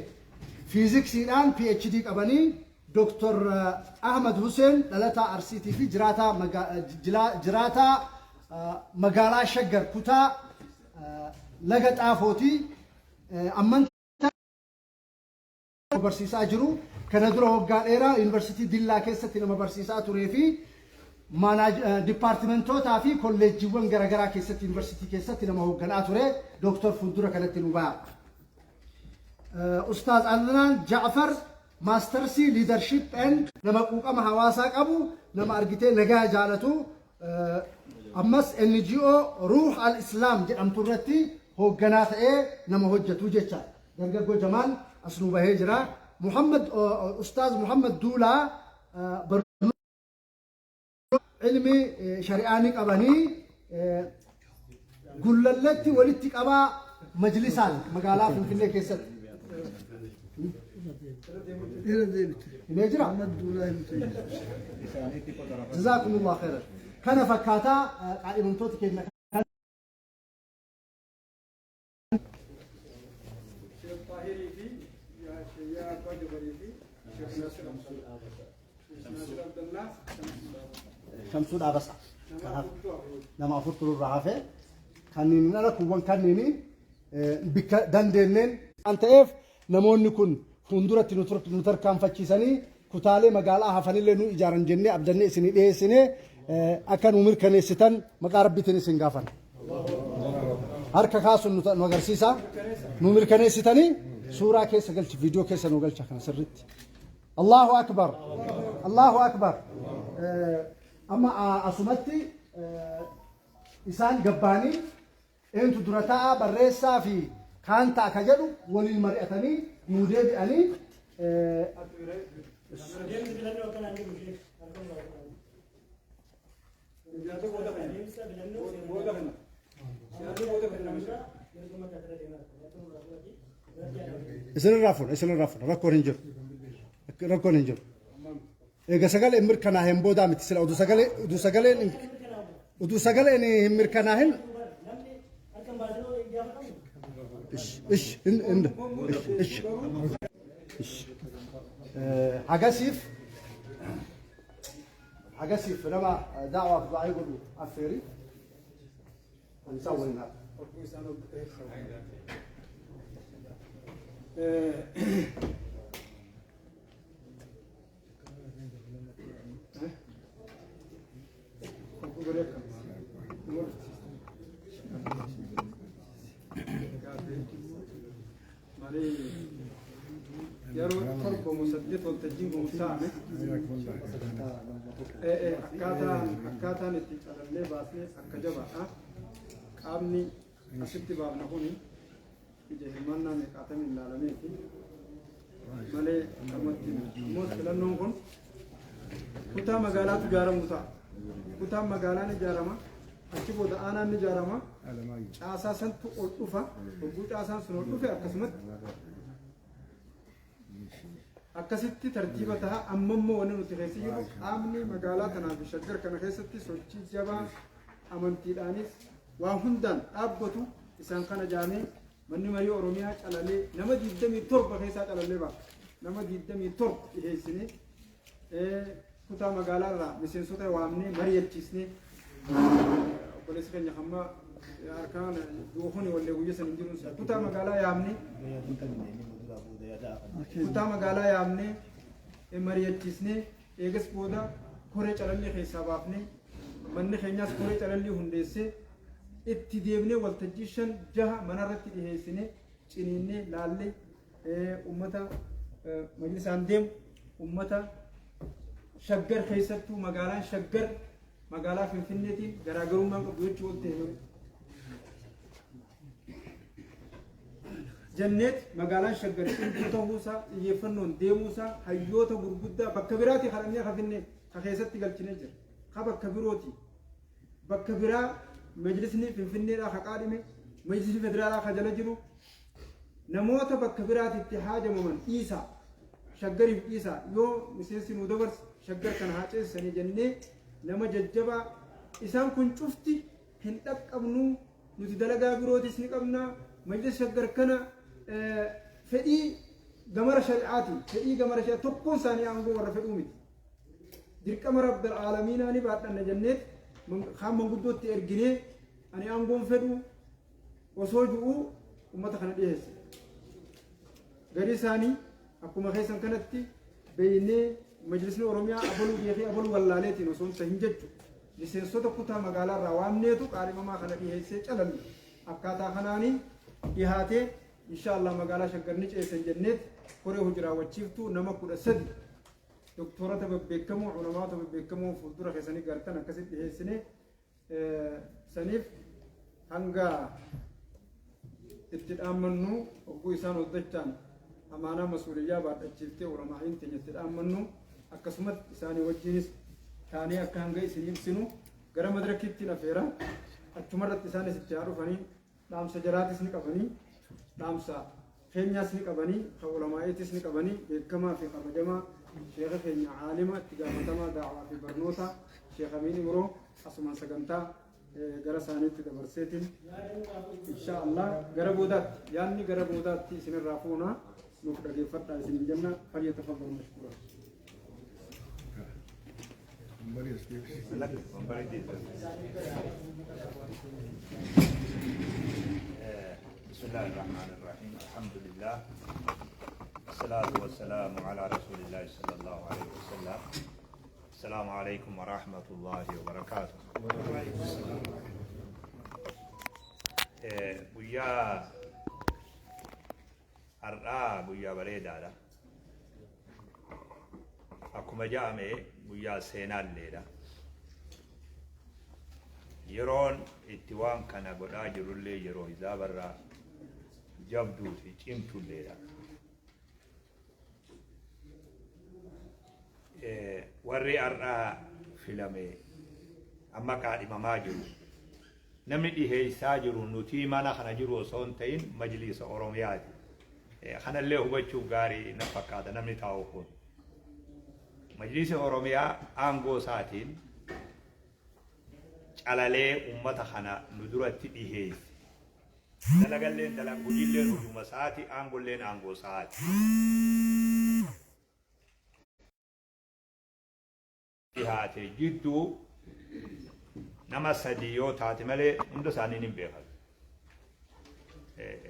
fiiziksiidhaan PhD qabanii. Dr. Ahmad Hussein dhalataa Arsiitii fi jiraataa magaalaa Shaggar kutaa Laga Xaafootii, ammantaa barsiisaa jiru. Kana dura waggaa dheeraa Yuunivarsiitii Dillaa keessatti nama barsiisaa turee fi dipaartimentootaa fi kolleejjiiwwan garaagaraa keessatti, yuunivarsiitii keessatti nama hoogganaa ture. Dooktor fuuldura kanatti nu ba'a. Ustaaz Adnaan Jaafar, maastarsii leadership and nama quuqama hawaasaa qabu, nama argitee nagaa jaalatu, ammas NGO Ruuh al-Islaam jedhamtu irratti hoogganaa ta'ee nama hojjetu jecha. Dargaggoo Jamaal as nu bahee jira. Muhammad Ustaaz Muhammad Duulaa, ilmi shari'aa ni qabanii, Gullalletti walitti qabaa majlisaan magaalaa Finfinnee keessatti. Irra deebite. Himee jira? Muhammad Duulaa himte. Jazaakumullah khairan. Kana fakkaataa qaadhimamtoota keenya. Sheekh Xaahirii fi Sheeyyaa Abbaa Jabarii fi Sheekh Naasir Abdallaa. Sheekh Naasir Abdallaa. Shamsuu Dhaabasa. Nama Kanaaf afurtu hafe. Nama afurtu nurraa hafe. Kanneen ala kuuwwan kanneen bikka dandeenneen waan ta'eef, namoonni kun fuulduratti nu tarkaanfachiisanii kutaalee magaalaa hafanillee nu ijaaran jennee abdannee isinii dhiyeessinee, akka nu mirkaneessitan maqaa Rabbiitiin isin gaafan. Harka kaasuun nu agarsiisa. Nu mirkaneessitanii suuraa keessa galchi, viidiyoo keessa nu galcha kana sirriitti. Allahu akbar. Allahu akbar. Amma asumatti isaan gabbaanii eentu dura taa'aa, barreessaa fi kaan ta'a ka jedhu waliin mari'atanii nuu deebi'anii. Adeemsi filannoo akkanaan jiru ishee harka muraasa. Yaaduu booda kana. Adeemsa filannoo Booda kana. Yaaduu booda kana nama shee. Mirga mataa irra deemaa jira. Harka muraasa irratti yaadama. Isinirraa fuudha, isinirraa fuudha, rakkoon hin jiru, rakkoon hin jiru. Eega sagalee hin mirkanaa'een boodaa miti sila utuu sagaleen hin mirkanaahin. Namni harka hin baasin gaafa qabu. Ish, ish, hin hin ish, ish, ish. Hagasiif nama da'waaf du'aa godhu affeeri. Isaan waliin haa. Obbo isaan obbo Obbo Bareekaa. Malee yeroo 7 moo 8 waltajjiin kun saame akkaataan itti calallee baasnee akka jabaadha. Qaamni asitti baafna kuni ija hirmaannaa meeqaatamiin ilaalameeti malee akkamatti immoo filannoon kun kutaa magaalaatu ijaaramu ta'a. Kutaan magaalaan ijaarama. Achi booda aanaan ni ijaarama. Caasaa santu ol dhufa. Hogguu caasaan sun ol dhufe akkasumatti akkasitti tartiiba ta'a. Amma immoo wanni nuti keessa jirru, qaamni magaalaa tanaa fi Shaggar kana keessatti sochii jabaa amantiidhaanis waa hundaan dhaabbatu isaan kana jaamee manni marii Oromiyaa calalee nama 27 keessaa calallee ba'a. Nama 27 dhiheessinee, kutaa magaalaa irraa miseensota waamnee mari'achiisnee, obboleessi keenya hamma harkaan du'u wallee guyya san hin jiru, kutaa magaalaa yaamnee mari'achiisnee, eegas booda koree calallii keessaa baafnee, manni keenyaas koree calallii hundeessee, itti deebinee waltajjii shan jaha manarratti dhiheessinee, ciniinnee laallee, ummata majlisaan deemu, ummata Shaggar keessattuu magaalaan Shaggar magaalaa Finfinneetiin garaagarummaa qabdu jechuu ol ta'e jenneet, magaalaan Shaggar cimtuu ta'uusaa, xiyyeeffannoon deemuusaa, hayyoota gurguddaa bakka biraatii kadhannee kafinnee ka keessatti galchinee jira. Ka bakka birooti. Bakka biraa majlisni Finfinneedhaa ka qaadhime, majlisni federaalaa ka jala jiru, namoota bakka biraatitti haajamaman dhiisaa, Shaggariif dhiisaa, yoo miseensi nuu dabarse Shaggar kana haa ceesisanii jennee, nama jajjabaa isaan kun cufti hin dhaqqabnu, nuti dalagaa birootis ni qabna. Majlisa Shaggar kana fedhii gamara shari'aatiin, fedhii gamara shari'aa tokkoon isaanii aangoo warra fedhuu miti. Dirqama Rabbil Aalamiinaa ni baadhanna jenneet kaan manguddootti erginee ani aangoon fedhu osoo ju'uu ummata kana dhiyeesse. Garii isaanii akkuma keessan kanatti beeynee Majlisni Oromiyaa abaluu beekee abaluu wallaaleetiin osoo hin tahin jechu miseensota kutaa magaalaa irraa waamneetu qaadhimamaa kana dhiheessee calalle. Akkaataa kanaani dhihaatee insha Allah magaalaa Shaggar ni ceessan jenneet koree hoji raawwachiiftuu nama 13 doktoorota babbeekamoo ulamaota babbeekamoo fuuldura keessanii gartan akkasitti dhiheessine. Saniif hanga itti dhaammannu hogguu isaan hojjechaan amaanaa masuuliyyaa baadhachiiftee ulamaa'iin teenya itti dhaammannu akkasumatti isaanii wajjinis taanee akka hanga isin ibsinu gara madrakiitti nafeera. Achumarratti isaanis itti haa dhufanii, dhaamsa jaraatis ni qabanii, dhaamsa keenyaas ni qabanii, kan ulamaa'iitis ni qabanii. Beekamaa fi kabajamaa sheeka keenya caalima itti gaafatamaa daawaa fi barnoota Sheekh Amiin Imroo asumaan sagantaa gara isaaniitti dabarseetiin insha Allah gara boodaatti yaadni gara boodaatti isinirraa fuuna, nuuf dhageeffadhaa isinin jenna. Falyatafaddal mashkuura. بسم الله الرحمن الرحيم، الحمد لله، الصلاة والسلام على رسول الله صلى الله عليه وسلم. السلام عليكم ورحمة الله وبركاته. Guyyaa har'aa guyyaa bareedaadha. Akkuma ja'ame guyyaa seenaalleedha. Yeroon itti waan kana godhaa jirullee yeroo hizaabarraa jabduu fi cimtulleedha. Warri har'aa filame amma qaadhimamaa jiru. Namni dhiheessaa jiru nutii mana kana jiru osoo hin ta'in Majliisa Oromiyaati. Kanallee hubachuuf gaarii na fakkaata namni taa'u kun. Majliisi Oromiyaa aangoo isaatiin calalee uummata kana nu duratti dhiheesse. Dalagalleen dalag hojiilleen hojuma isaati, aangolleen aangoo isaati. Dhihaate jidduu nama sadii yoo taate malee hunda isaanii ni beekan.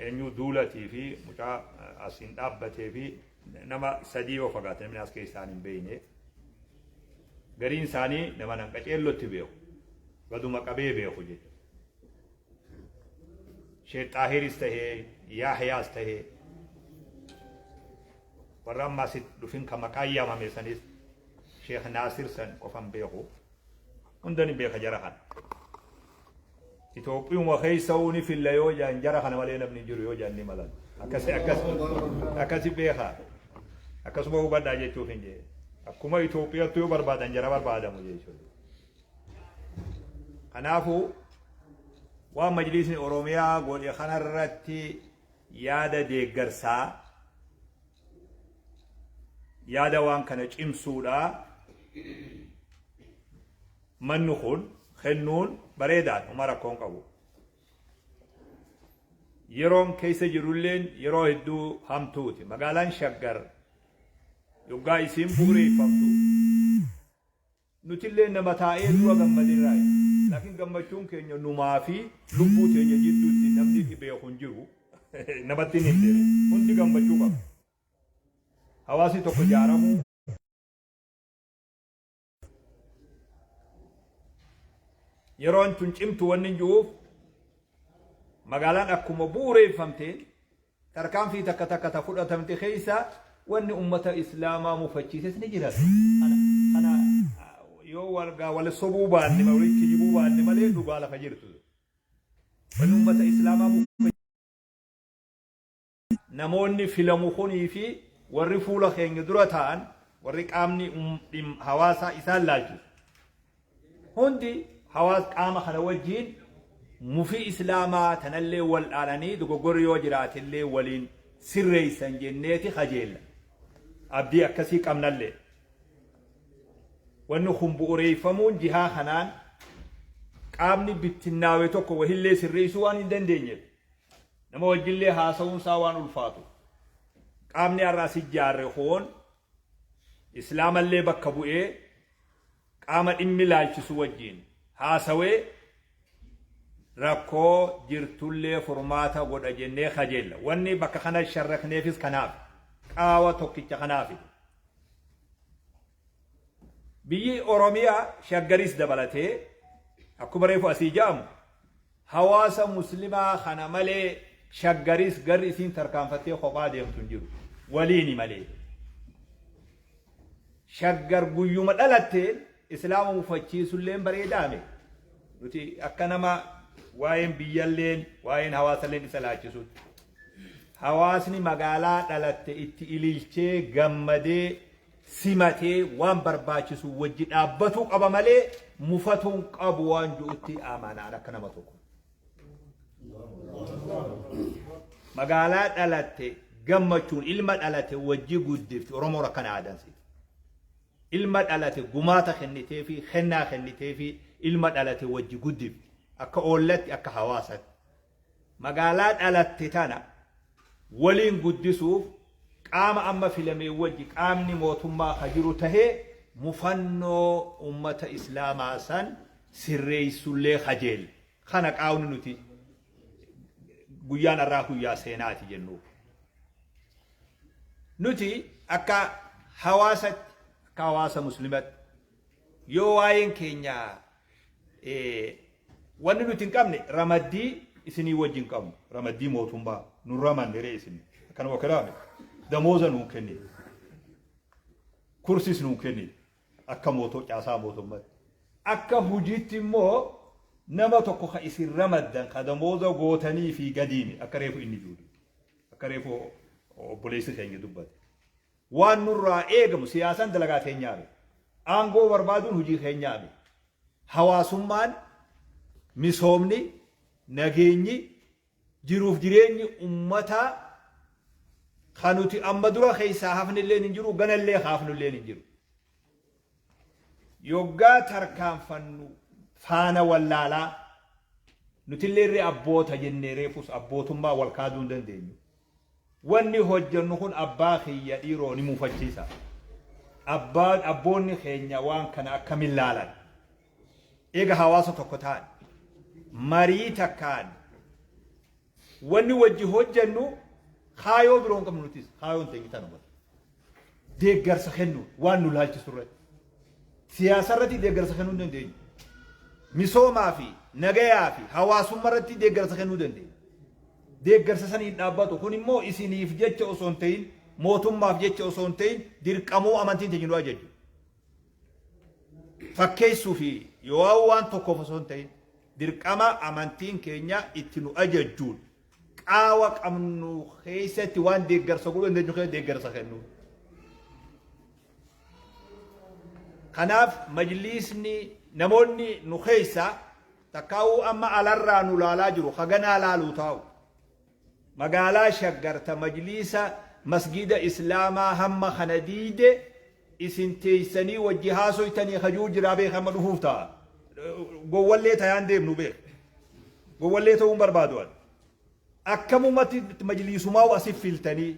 Eenyu duulatii fi mucaa asiin dhaabbatee fi nama sadii yoo fagaate namni as keessaan hin beekne. Gariin isaanii nama nan qaceellotti beeku. Gaduma qabee beeku jechuudha. Sheekh Xaahiris tahee Yaahiyaas tahee warra amma asitti dhufin kan maqaan yaamame sanis Sheekh Naasir san qofan beeku. Hunda ni beeka jara kana. Itoophiyuma keessa ni filla yoo jaan jara kana malee namni hin jiru yoo jaan ni malan. Akkasi akkasi akkasi beeka. Akkasuma hubadhaa jechuuf hin jee. Akkuma Itoophiyaatti yoo barbaadan jara barbaadamu jechuudha. Kanaafuu waan Majliisni Oromiyaa godhe kanarratti yaada deeggarsaa, yaada waan kana cimsuudha manni kun kennuun bareedaadha, uma rakkoon qabu. Yeroon keessa jirulleen yeroo hedduu hamtuuti. Magaalaan Shaggar yoggaa isiin bu'ureeffamtu nutillee nama taa'ee dura gammaderraayi. Laakiin gammachuun keenya numaa fi lubbuu teenya jidduutti namni beeku hin jiru. Namatti hin himne. Hundi gammachuu qaba. Hawaasni tokko ijaaramuu yeroon tun cimtu wanni hin jiruuf magaalaan akkuma bu'uureeffamteen tarkaanfii takka takka ta fudhatamte keessa wanni ummata Islaamaa mufachiises ni jira. Kana kana yoo wal gaa wal sobuu baanne wal kijibuu baanne malee dhugaa lafa jirtu. Wanni ummata Islaamaa mufachiise namoonni filamu kunii fi warri fuula keenya dura taa'an, warri qaamni hawaasaa isaan laalchisu hundi hawaas qaama kana wajjiin mufii Islaamaa tanallee wal dhaalanii dogoggorri yoo jiraatillee waliin sirreessan jenneeti kajeella. Abdii akkasii qabnallee. Wanni kun bu'ureeffamuun jihaa kanaan qaamni bittinnaawe tokko wahillee sirreessuu waan hin dandeenyeef. Nama wajjillee haasawuun isaa waan ulfaatu. Qaamni har'a as ijaarre kun Islaamallee bakka bu'ee qaama dhimmi laalchisu wajjin haasawee rakkoo jirtullee furmaata godha jennee kajeella. Wanni bakka kana sharrakneefis kanaaf. Qaawa tokkicha kanaafi. Biyyi Oromiyaa Shaggaris dabalatee akkuma reefu asii ja'amu hawaasa Muslimaa kana malee Shaggaris garri isiin tarkaanfattee kophaa deemtu hin jiru. Waliini malee. Shaggar guyyuma dhalatteen Islaama mufachiisulleen bareedaame. Nuti akka nama waa'een biyyalleen waa'een hawaasalleen isa laachisutti. Hawaasni magaalaa dhalatte itti ililchee gammadee simatee waan barbaachisu wajji dhaabbatuu qaba malee mufatuun qabu waan jirutti amanaan akka nama tokko. Magaalaa dhalatte gammachuun ilma dhalate wajji guddifti Oromoon akkana aadansi. Ilma dhalate gumaata kennitee fi kennaa kennitee fi ilma dhalate wajji guddifti akka oollatti akka hawaasatti. Magaalaa dhalatte tana waliin guddisuuf qaama amma filamee wajji qaamni mootummaa ka jiru tahee mufannoo ummata Islaamaa san sirreessullee kajeella. Kana qaawni nuti guyyaan har'aa guyyaa seenaati jennuuf. Nuti akka hawaasatti akka hawaasa muslimatti yoo waa'een keenya wanni nuti hin qabne ramaddii isinii wajjin hin qabnu ramaddii mootummaa nu ramanne ree isin akkanuma kiraame damooza nuun kennine kursis nuun kennine akka mootoo caasaa mootummaatti akka hujiitti immoo nama tokko ka isin ramaddan ka damooza gootanii fi gadiimi akka reefu inni jiru akka reefu obboleessi keenya dubbate. Waan nurraa eegamu siyaasaan dalagaa teenyaami. Aangoo barbaaduun hojii keenyaami. Hawaasummaan, misoomni, nageenyi, jiruuf jireenyi ummataa kan nuti amma dura keessaa hafnilleen hin jiru, ganallee haafnulleen hin jiru. Yoggaa tarkaanfannu faana wallaalaa nutillee irree abboota jennee reefus abbootummaa wal kaaduu hin dandeenyu. Wanni hojjennu kun abbaa kiyya dhiiroo ni mufachiisa. Abbaan abboonni keenya waan kana akkamiin laalan? Eega hawaasa tokko ta'an marii takkaan wanni wajji hojjennu kaayoo biroo hin qabnu nutis kaayoon teenya tanuma. Deeggarsa kennu waan nu laalchisu irratti. Siyaasa irratti deeggarsa kennuu hin dandeenyu. Misoomaa fi nagayaa fi hawaasummaa irratti deeggarsa kennuu dandeenya. Deeggarsa saniin dhaabbatu kun immoo isiniif jecha osoo hin ta'in mootummaaf jecha osoo hin ta'in dirqamuu amantiin teenya nu ajaju. Fakkeessuu fi yoo waan tokkoof osoo hin ta'in dirqama amantiin keenya itti nu ajajjuun qaawa qabnu keessatti waan deeggarsa godhuu dandeenyu keessa deeggarsa kennu. Kanaaf majliisni namoonni nu keessa takkaa'uu amma alarraa nu laalaa jiru haganaa laaluu taa'u. Magaalaa Shaggar ta majliisa masgida Islaamaa hamma kana diide isin teessanii wajji haasoytanii hajuu jiraa beek amma dhufuuf ta'a. Gowwallee tayaan deemnu beek. Gowwallee ta'uun barbaadu ani. Akkamumatti majliisumaa asif filtanii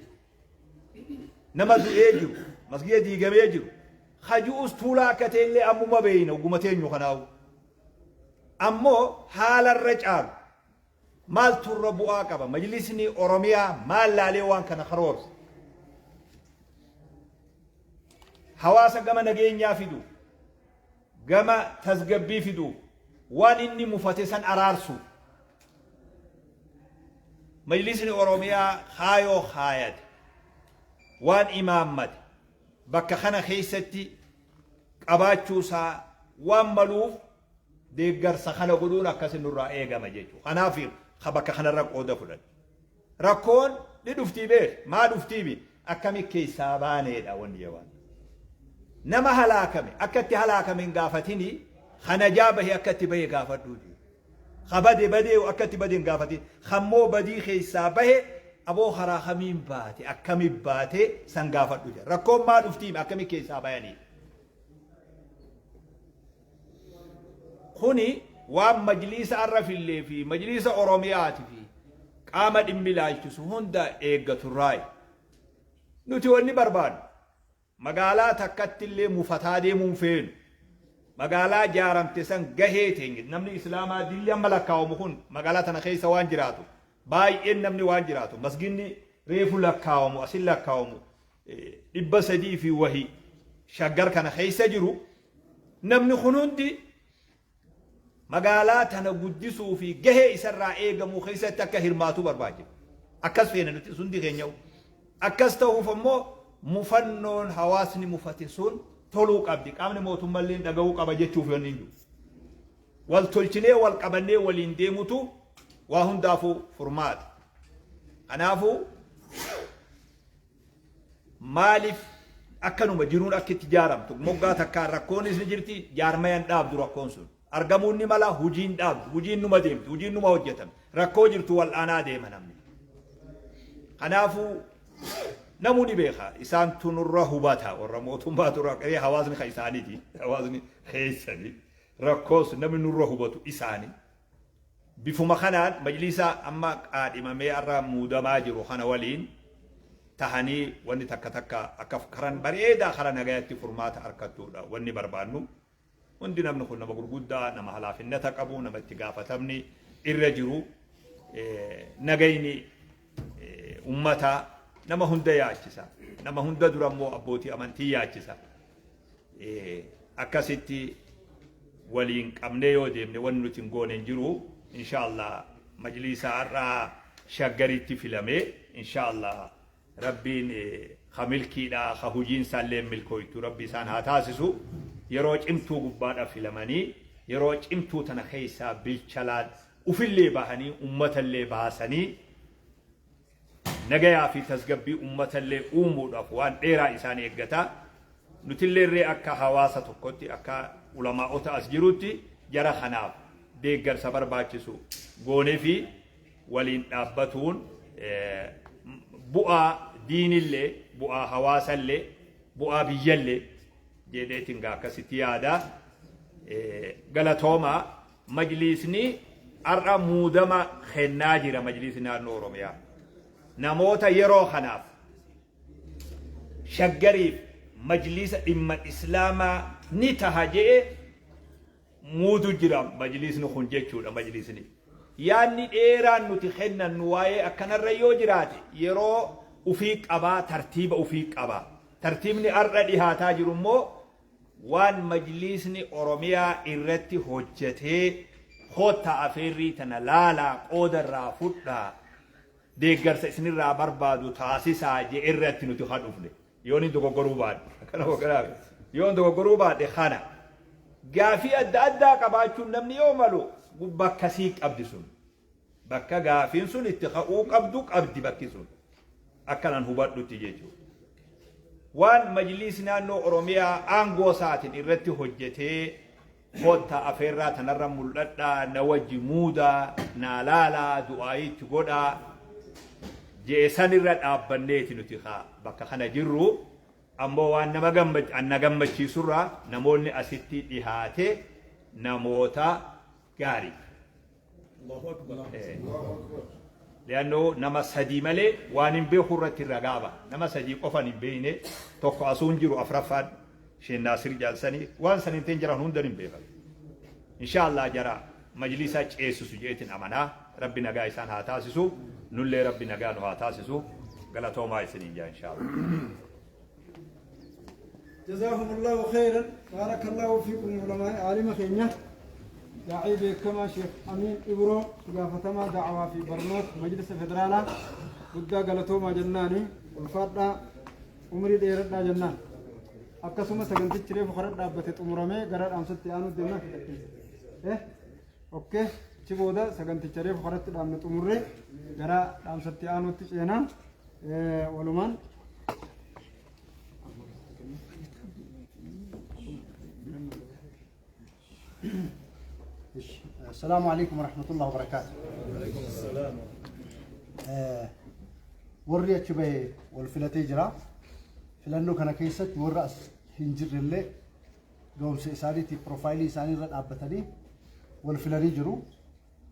nama du'ee jiru masgida diigamee jiru hajuus tuulaa akka ta'ellee ammuma beeyna ogguma teenyu kanaawu. Ammoo haalarra caalu maaltu irra bu'aa qaba majlisni Oromiyaa maal laalee waan kana karoorse hawaasa gama nageenyaa fidu gama tasgabbii fidu waan inni mufate san araarsu majlisni Oromiyaa kaayoo kaayate waan imaammate bakka kana keessatti qabaachuusaa waan maluuf deeggarsa kana godhuun akkasi nurraa eegama jechuudha. Kanaaf ka bakka kanarra qooda fudhan. Rakkoon ni dhuftii beek maa dhuftii bi akkami keessaa baaneedha wanni jabaan. Nama halaakame akka itti halaakame hin gaafatini ka najaa bahe akka itti bahe gaafadhuu jiru. Ka bade badee akka itti bade hin gaafatin. Kammoo badii keessaa bahe aboo karaa kamiin baate akkami baate san gaafadhu jira. Rakkoon maa dhuftii akkami keessaa bayanii. Kuni waan majliisa arra fillee fi majliisa Oromiyaati fi Qaama dhimmi ilaalchisu hunda eeggaturraayi. Nuti wanni barbaadnu magaalaa takkatti illee mufataa deemuu hin feenu. Magaalaa jaaramte san gahee teenya namni Islaamaa dilli amma lakkaawamu kun magaalaa tana keessa waan jiraatu baay'een namni waan jiraatu masginni reefu lakkaawamu asin lakkaawamu 300 fi wahi Shaggar kana keessa jiru namni kun hundi magaalaa tana guddisuu fi gahee isarraa eegamu keessatti akka hirmaatu barbaachisa. Akkas feena nuti hundi keenya'u. Akkas ta'uuf ammoo mufannoon hawaasni mufate sun toluu qabdi. Qaamni mootummallee dhaga'uu qaba jechuuf yoon hin jiru. Wal tolchinee wal qabannee waliin deemutu waa hundaafuu furmaata. Kanaafuu Maaliif akkanuma jiruun akka itti jaaramtu moggaa takkaan rakkoonis ni jirti, jaarmayan dhaabdu rakkoon sun. Argamuun ni mala, hujiin dhaabdu, hujiin numa deemti, hujiin numa hojjetamti. Rakkoo jirtu wal'aanaa deema namni. Kanaafuu namuu ni beeka, isaantu nurra hubata, warra mootummaatu rakkoo, hawaasni kan isaaniiti, hawaasni keessani. Rakkoos namni nurra hubatu isaani. Bifuma kanaan majliisa amma qaadhimamee har'a muudamaa jiru kana waliin tahanii wanni takka takka akka karan bareedaa kara nagayatti furmaata arkattuudha wanni barbaannu. Hundi namni kun nama gurguddaa, nama halaafinnata qabu, nama itti gaafatamni irra jiru, nagayni ummataa nama hunda yaachisa. Nama hunda dura immoo abbootii amantii yaachisa. Akkasitti waliin qabnee yoo deemne wanni nuti hin goone hin jiru. Inshaallah majliisa har'aa Shaggaritti filamee inshaallah Rabbiin ka milkiidha ka hujiin isaallee milkooytu Rabbi isaan haa taasisu. Yeroo cimtuu gubbaadha filamanii yeroo cimtuu tana keessaa bilchalaan ufillee bahanii ummatallee baasanii nagayaa fi tasgabbii ummatallee uumuudhaaf waan dheeraa isaan eeggata. Nutillee akka hawaasa tokkotti, akka ulamaa'ota as jirutti, jara kanaaf deeggarsa barbaachisu goonee fi waliin dhaabbatuun bu'aa diinillee, bu'aa hawaasallee, bu'aa biyyallee jedheetiin gaa akkasitti yaada. Galatoomaa. Majliisni har'a muudama kennaa jira, Majliisni Naannoo Oromiyaa. Namoota yeroo kanaaf Shaggariif majliisa dhimma Islaamaa ni taha je'e muudu jira majliisni kun jechuudha majliisni. Yaadni dheeraan nuti kennannu waa'ee akkanarra yoo jiraate yeroo ufii qabaa, tartiiba ufii qaba. Tartiibni har'a dhihaataa jiru immoo waan majliisni Oromiyaa irratti hojjetee koottaa afeerrii tana laalaa, qooda irraa fudhaa, deeggarsa isinirraa barbaadu taasisaa je'e irratti nuti ka dhufne. Yoon hin dogoggoruu baadhe. Akkana hogganaa yoon dogoggoruu baadhe kana. Gaafii adda addaa qabaachuun namni yoo malu bakka sii qabdi sun. Bakka gaafiin sun itti ka'uu qabdu qabdi bakki sun. Akkanan hubadhutti jechuudha. Waan Majliisi Naannoo Oromiyaa aangoo isaatiin irratti hojjetee koottaa afeerraa tanarra mul'adhaa, na wajji muudaa, naa laalaa, du'aayii itti godhaa je'e sanirra dhaabbanneeti nuti kaa bakka kana jirru. Ammoo waan nama na gammachiisurraa namoonni asitti dhihaate namoota gaarii. Li'annoo nama sadii malee waan hin beeku irratti ragaa ba'a. Nama sadii qofan hin beekne, tokko asuun jiru, afraffaan Sheen Naasir Jaalsanii waan san hin ta'in jiran hundan hin beekan. Inshaallah jara majlisaa ceesisu jeetin amanaa. Rabbi nagaa isaan haa taasisu. Nullee Rabbi nagaa nu haa taasisu. Galatoomaa isiniin jaa inshaallah. جزاهم الله خيرا، بارك الله فيكم. علماء عالم خينيا داعي بكما شيخ أمين إبرو gaafatamaa da'awaa fi barnoota majlisa federaalaa guddaa galatoomaa jennaani, ulfaadhaa, umrii dheeradhaa jennaan. Akkasuma sagantichi reefu karaa dhaabbate xumuramee gara dhaamsatti aanuu deemnaa fixatteessa. Okay, achi booda saganticha reefu karatti dhaabne xumurree gara dhaamsatti aanuutti ceenaa walumaan. السلام عليكم ورحمة الله وبركاته. Warri achi bahe wal filatee jira. Filannoo kana keessatti warra as hin jirrellee ga'umsa isaaniitiif piroofaayilii isaanii irra dhaabbatanii wal filanii jiru.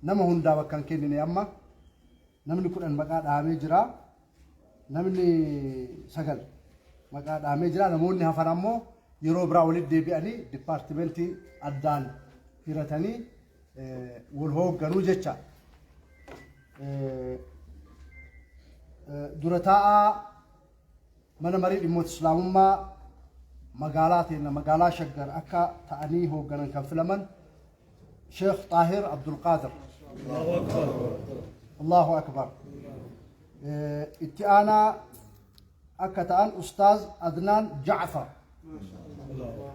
Nama hundaa bakka hin kennine amma. Namni 10 maqaa dhahamee jira. Namni 9 maqaa dhahamee jira. Namoonni hafan ammoo yeroo biraa walitti deebi'anii dipaartimentii addaan hiratanii wal hoogganuu jecha. Dura taa'aa mana marii dhimmoota Islaamummaa magaalaa teenna magaalaa Shaggar akka ta'anii hoogganan kan filaman Sheekh Xaahir Abdulqaadir. Allahu Akbar. Itti aanaa akka ta'an Ustaaz Adnaan Ja'far.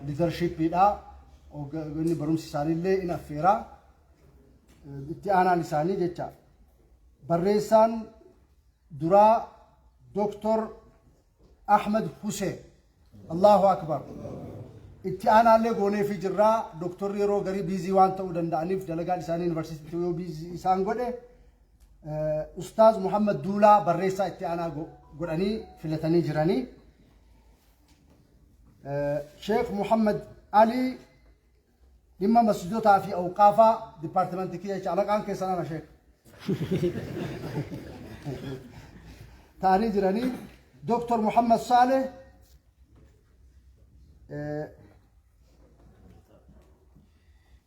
Liidarshiippiidha. Inni barumsi isaaniillee in affeera. Itti aanaan isaanii jecha. Barreessaan duraa Dooktor Ahmed Hussein. Allahu Akbar. Itti aanaallee gooneefii jirraa. Dooktorri yeroo garii busy waan ta'uu danda'aniif, dalagaan isaanii yuunivarsiitii yoo busy isaan godhe, Ustaaz Muhammad Duulaa barreessaa itti aanaa godhanii filatanii jiranii. Sheekh Muhammad Ali dhimma masjidotaa fi awqaafaa dipaartimentii kiyya jecha, alaqaan keessan ana sheek. Ta'anii jiranii. Dooktor Muhammad Saleh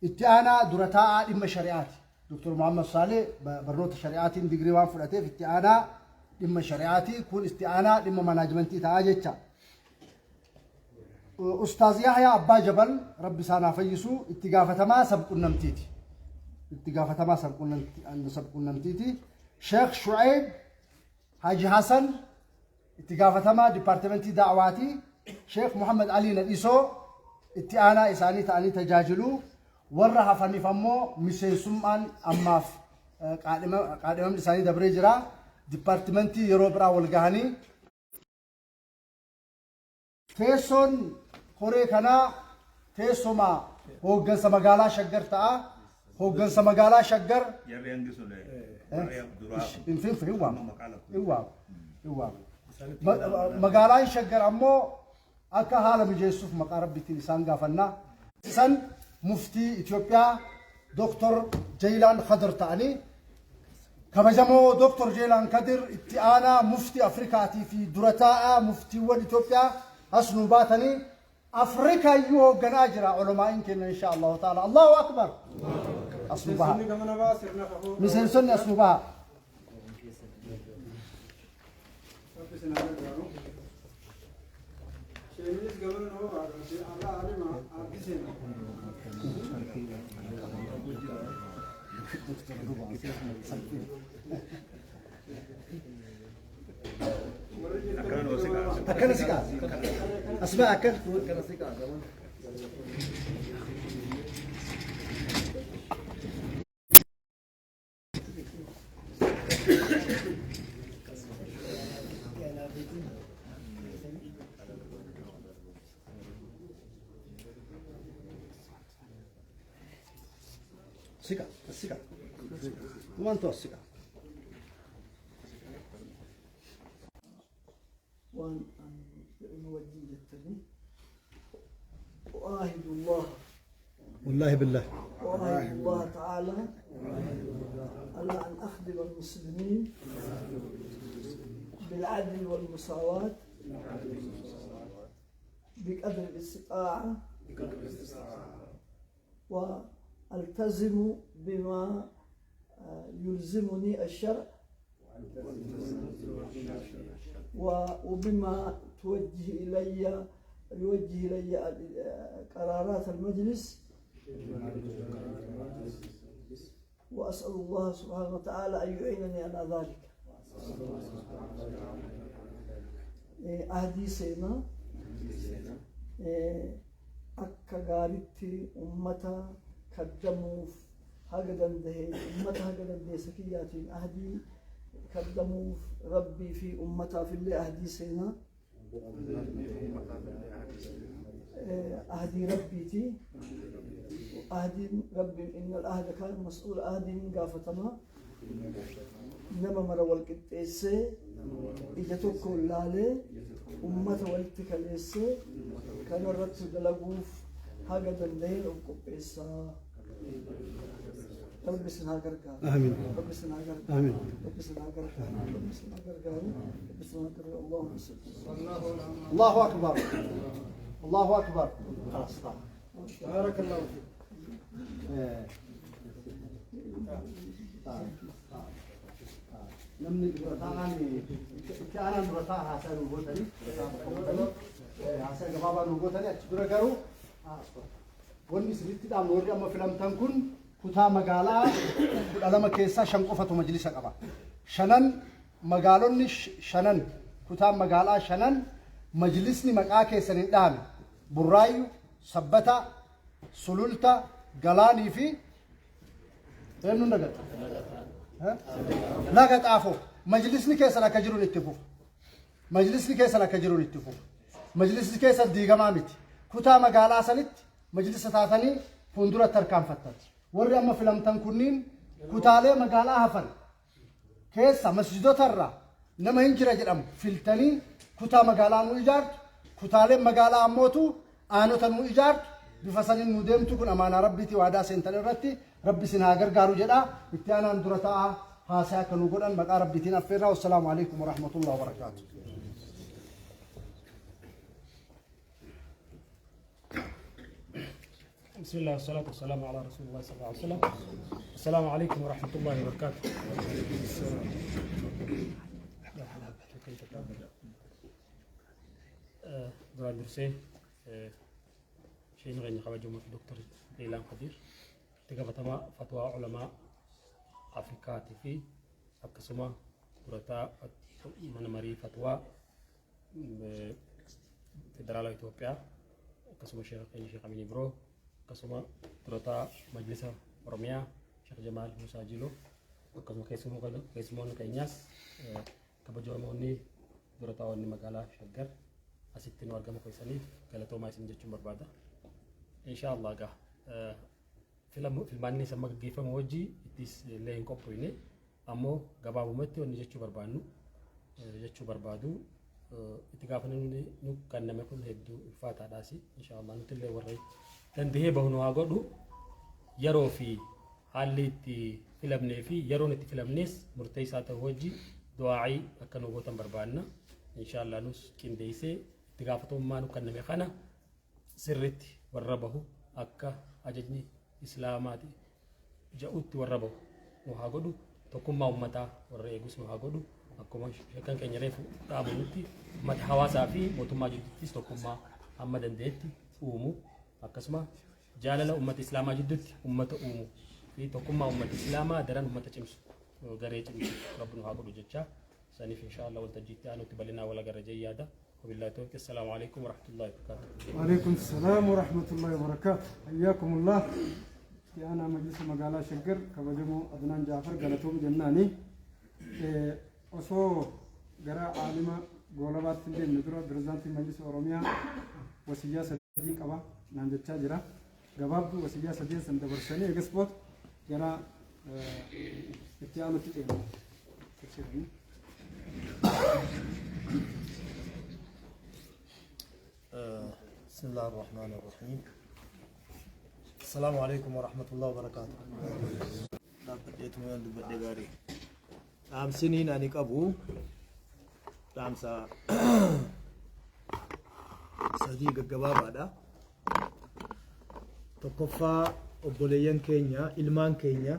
itti aanaa dura taa'aa dhimma shari'aati. Dooktor Muhammad Saleh barnoota shari'aatiin digirii waan fudhateef itti aanaa dhimma shari'aati. Kun itti aanaa dhimma manaajimentii ta'aa jecha. Ustaaz Yahyaa Abbaa Jabal, Rabbi isaan haa fayyisu, itti gaafatamaa sabqunnamtiiti. Itti gaafatamaa sabqunnamtiiti. Sheekh Shu'eeb Haji Hasan itti gaafatamaa dipaartimentii da'waati. Sheekh Muhammad Ali Nadhisoo itti aanaa isaanii ta'anii tajaajilu. Warra hafaniif ammoo miseensummaan ammaaf qaadhimamni isaanii dabree jira. Dipaartimentii yeroo biraa wal gahanii. Teessoon koree kanaa teessuma hooggansa magaalaa Shaggar ta'a. Hooggansa magaalaa Shaggar. Jarri hangi sun warri duraa hin finfi, hin waamu. Hin waamu. Hin waamu. Magaalaan Shaggar ammoo akka haala mijeessuuf maqaa Rabbiitiin isaan gaafanna. San muftii Itoophiyaa Dr. Jaylaan Khadr ta'anii, kabajamoo Dr. Jaylaan Kadir, itti aanaa muftii Afrikaatii fi dura taa'aa muftiiwwan Itoophiyaa, as nu baatanii Afrikaa iyyuu hoogganaa jira olomaa'iin kenna insha Allahu ta'ala. Allahu Akbar. As nu baha. Miseensonni gamana baha sirna kakuu. Miseensonni as nu baha. Rabbi isin haa gargaaru. Sheeninis gamana nama ba'a. Allah alima abdi seena. Warri jirtan Akkana noo siqaa. Akkana siqaa. As ba'a akkana. Siqa, as siqa. Dhumaantu as siqa. Waan an jedhu wajjin jettanii. أعاهد الله والله بالله أعاهد الله تعالى على أن أخدم المسلمين بالعدل والمساواة بقدر الاستطاعة، والتزم بما يلزمني الشرع وبما توجه إلي يوجه إلي قرارات المجلس، وأسأل الله سبحانه وتعالى أن يعينني على ذلك. Ahdii seenaa akka gaaritti ummata kaddamuuf haga danda'e, ummata haga dandeessa kiyyaatiin ahdii kaddamuuf Rabbii fi ummataaf illee ahdii seenaa. Ahdii Rabbiiti. Ahdiin Rabbiin إن العهد كان مسؤولا, ahdiin gaafatamaa. Nama mara wal qixxeessee, ija tokkoon laalee, ummata walitti kaleessee kanarratti dalaguuf haga danda'een of qopheessaa. Rabbi isin haa gargaaru. Amiin. Rabbi isin haa gargaaru. Amiin. Rabbi isin haa gargaaru. Rabbi isin haa gargaaru. Rabbi isin haa gargaaru. Allahumma salli. الله أكبر الله أكبر خلاص طبعا بارك الله فيك. Namni dura taa'aan itti aanaan dura taa'aa haasaa nu gootanii haasaa gabaabaa nu gootanii achi dura garuu wanni isinitti dhaamnu warri amma filamtan kun kutaa magaalaa 12 keessaa 5 qofatu majlisa qaba. Shanan magaalonni shanan kutaan magaalaa shanan majlisni maqaa keessan hin dhaame Burraayyu, Sabbata, Sululta, Galaanii fi eenyuun dagata? Laga Xaafoo. Majlisni keessan akka jiruun itti fufa. Majlisni keessan akka jiruun itti fufa. Majlisni keessan diigamaa miti. Kutaa magaalaa sanitti majlisa taatanii fuulduratti tarkaanfattan. Warri amma filamtan kunniin kutaalee magaalaa hafan keessa masjidotarraa nama hin jira jedhamu filtanii kutaa magaalaa nu ijaartu, kutaaleen magaalaa ammootu aanota nu ijaartu, bifa saniin nu deemtu kun amaanaa Rabbiiti waadaa seentan irratti Rabbi isin haa gargaaru jedha. Itti aanaan dura ta'aa haasaa akka nu godhan maqaa Rabbiitiin affeerraa. Wassalaamu alaikum warahmatullahi wabarakaatu. بسم الله والصلاة والسلام على رسول الله صلى الله عليه وسلم. السلام عليكم ورحمة الله وبركاته. Duraan dursee sheekni keenya kabajamoo fi Dr. Leelaan Khadiir itti gaafatamaa fatwaa ulamaa Afrikaatii fi akkasuma durataa mana marii fatwaa federaala Itoophiyaa, akkasuma sheekha keenya Sheekh Amin Ibroo, akkasuma durataa majlisa Oromiyaa Sheekh Jamaal Musaa Jiloo, akkasuma keessumoonni keenyaas kabajamoonni durataawwanni magaalaa Shaggar asitti nu argamu keessaniif galatoomaa isin jechuun barbaada. Insha Allah egaa filmaanni isa gaggeeffamu wajji ittis illee hin qophoofne, ammoo gabaabumatti wanni jechuu barbaannu jechuu barbaadu itti gaafatamni nu kenname kun hedduu ulfaataadhaas. Insha Allah nuti illee warra dandahee bahu nu haa godhu. Yeroo fi haalli itti filamnee fi yeroon itti filamnes murteessaa ta'u wajji du'aa'ii akka nu gootan barbaanna. Insha Allah nus qindeessee itti gaafatamummaa nu kenname kana sirritti warra bahu, akka ajajni islaamaati ja'utti warra bahu nu haa godhu. Tokkummaa ummataa warra eegus nu haa godhu. Akkuma shakkan keenya reefu dhaabanutti ummata hawaasaa fi mootummaa jidduuttis tokkummaa hamma danda'etti uumu, akkasuma jaalala ummata islaamaa jidduutti ummata uumu fi tokkummaa ummata islaamaa daran ummata cimsu, garee cimsu Rabbi nu haa godhu jecha saniif insha Allah waltajjiitti aanutti bal'inaa wal agarra jee yaada. وبالله التوفيق. السلام عليكم ورحمة الله وبركاته. وعليكم السلام ورحمة الله وبركاته. حياكم الله. Itti aanaa majlisa magaalaa Shaggar kabajamoo Adnaan Jaafar galatoom jennaani. Osoo gara aalima goolabaatti hin deemne dura pirezidaantiin majlisa Oromiyaa wasiyyaa sadii qaba naan jechaa jira. Gabaabduu wasiyyaa sadeen san dabarsanii eegas booda gara itti aanutti ceena. Tafsiiranii. بسم الله الرحمن الرحيم. السلام عليكم ورحمة الله وبركاته. Dhaabbadheetuma yoon dubbadhe gaarii. Dhaamsiniin ani qabu dhaamsa sadii gaggabaabaadha. Tokkoffaa, obboleeyyan keenya, ilmaan keenya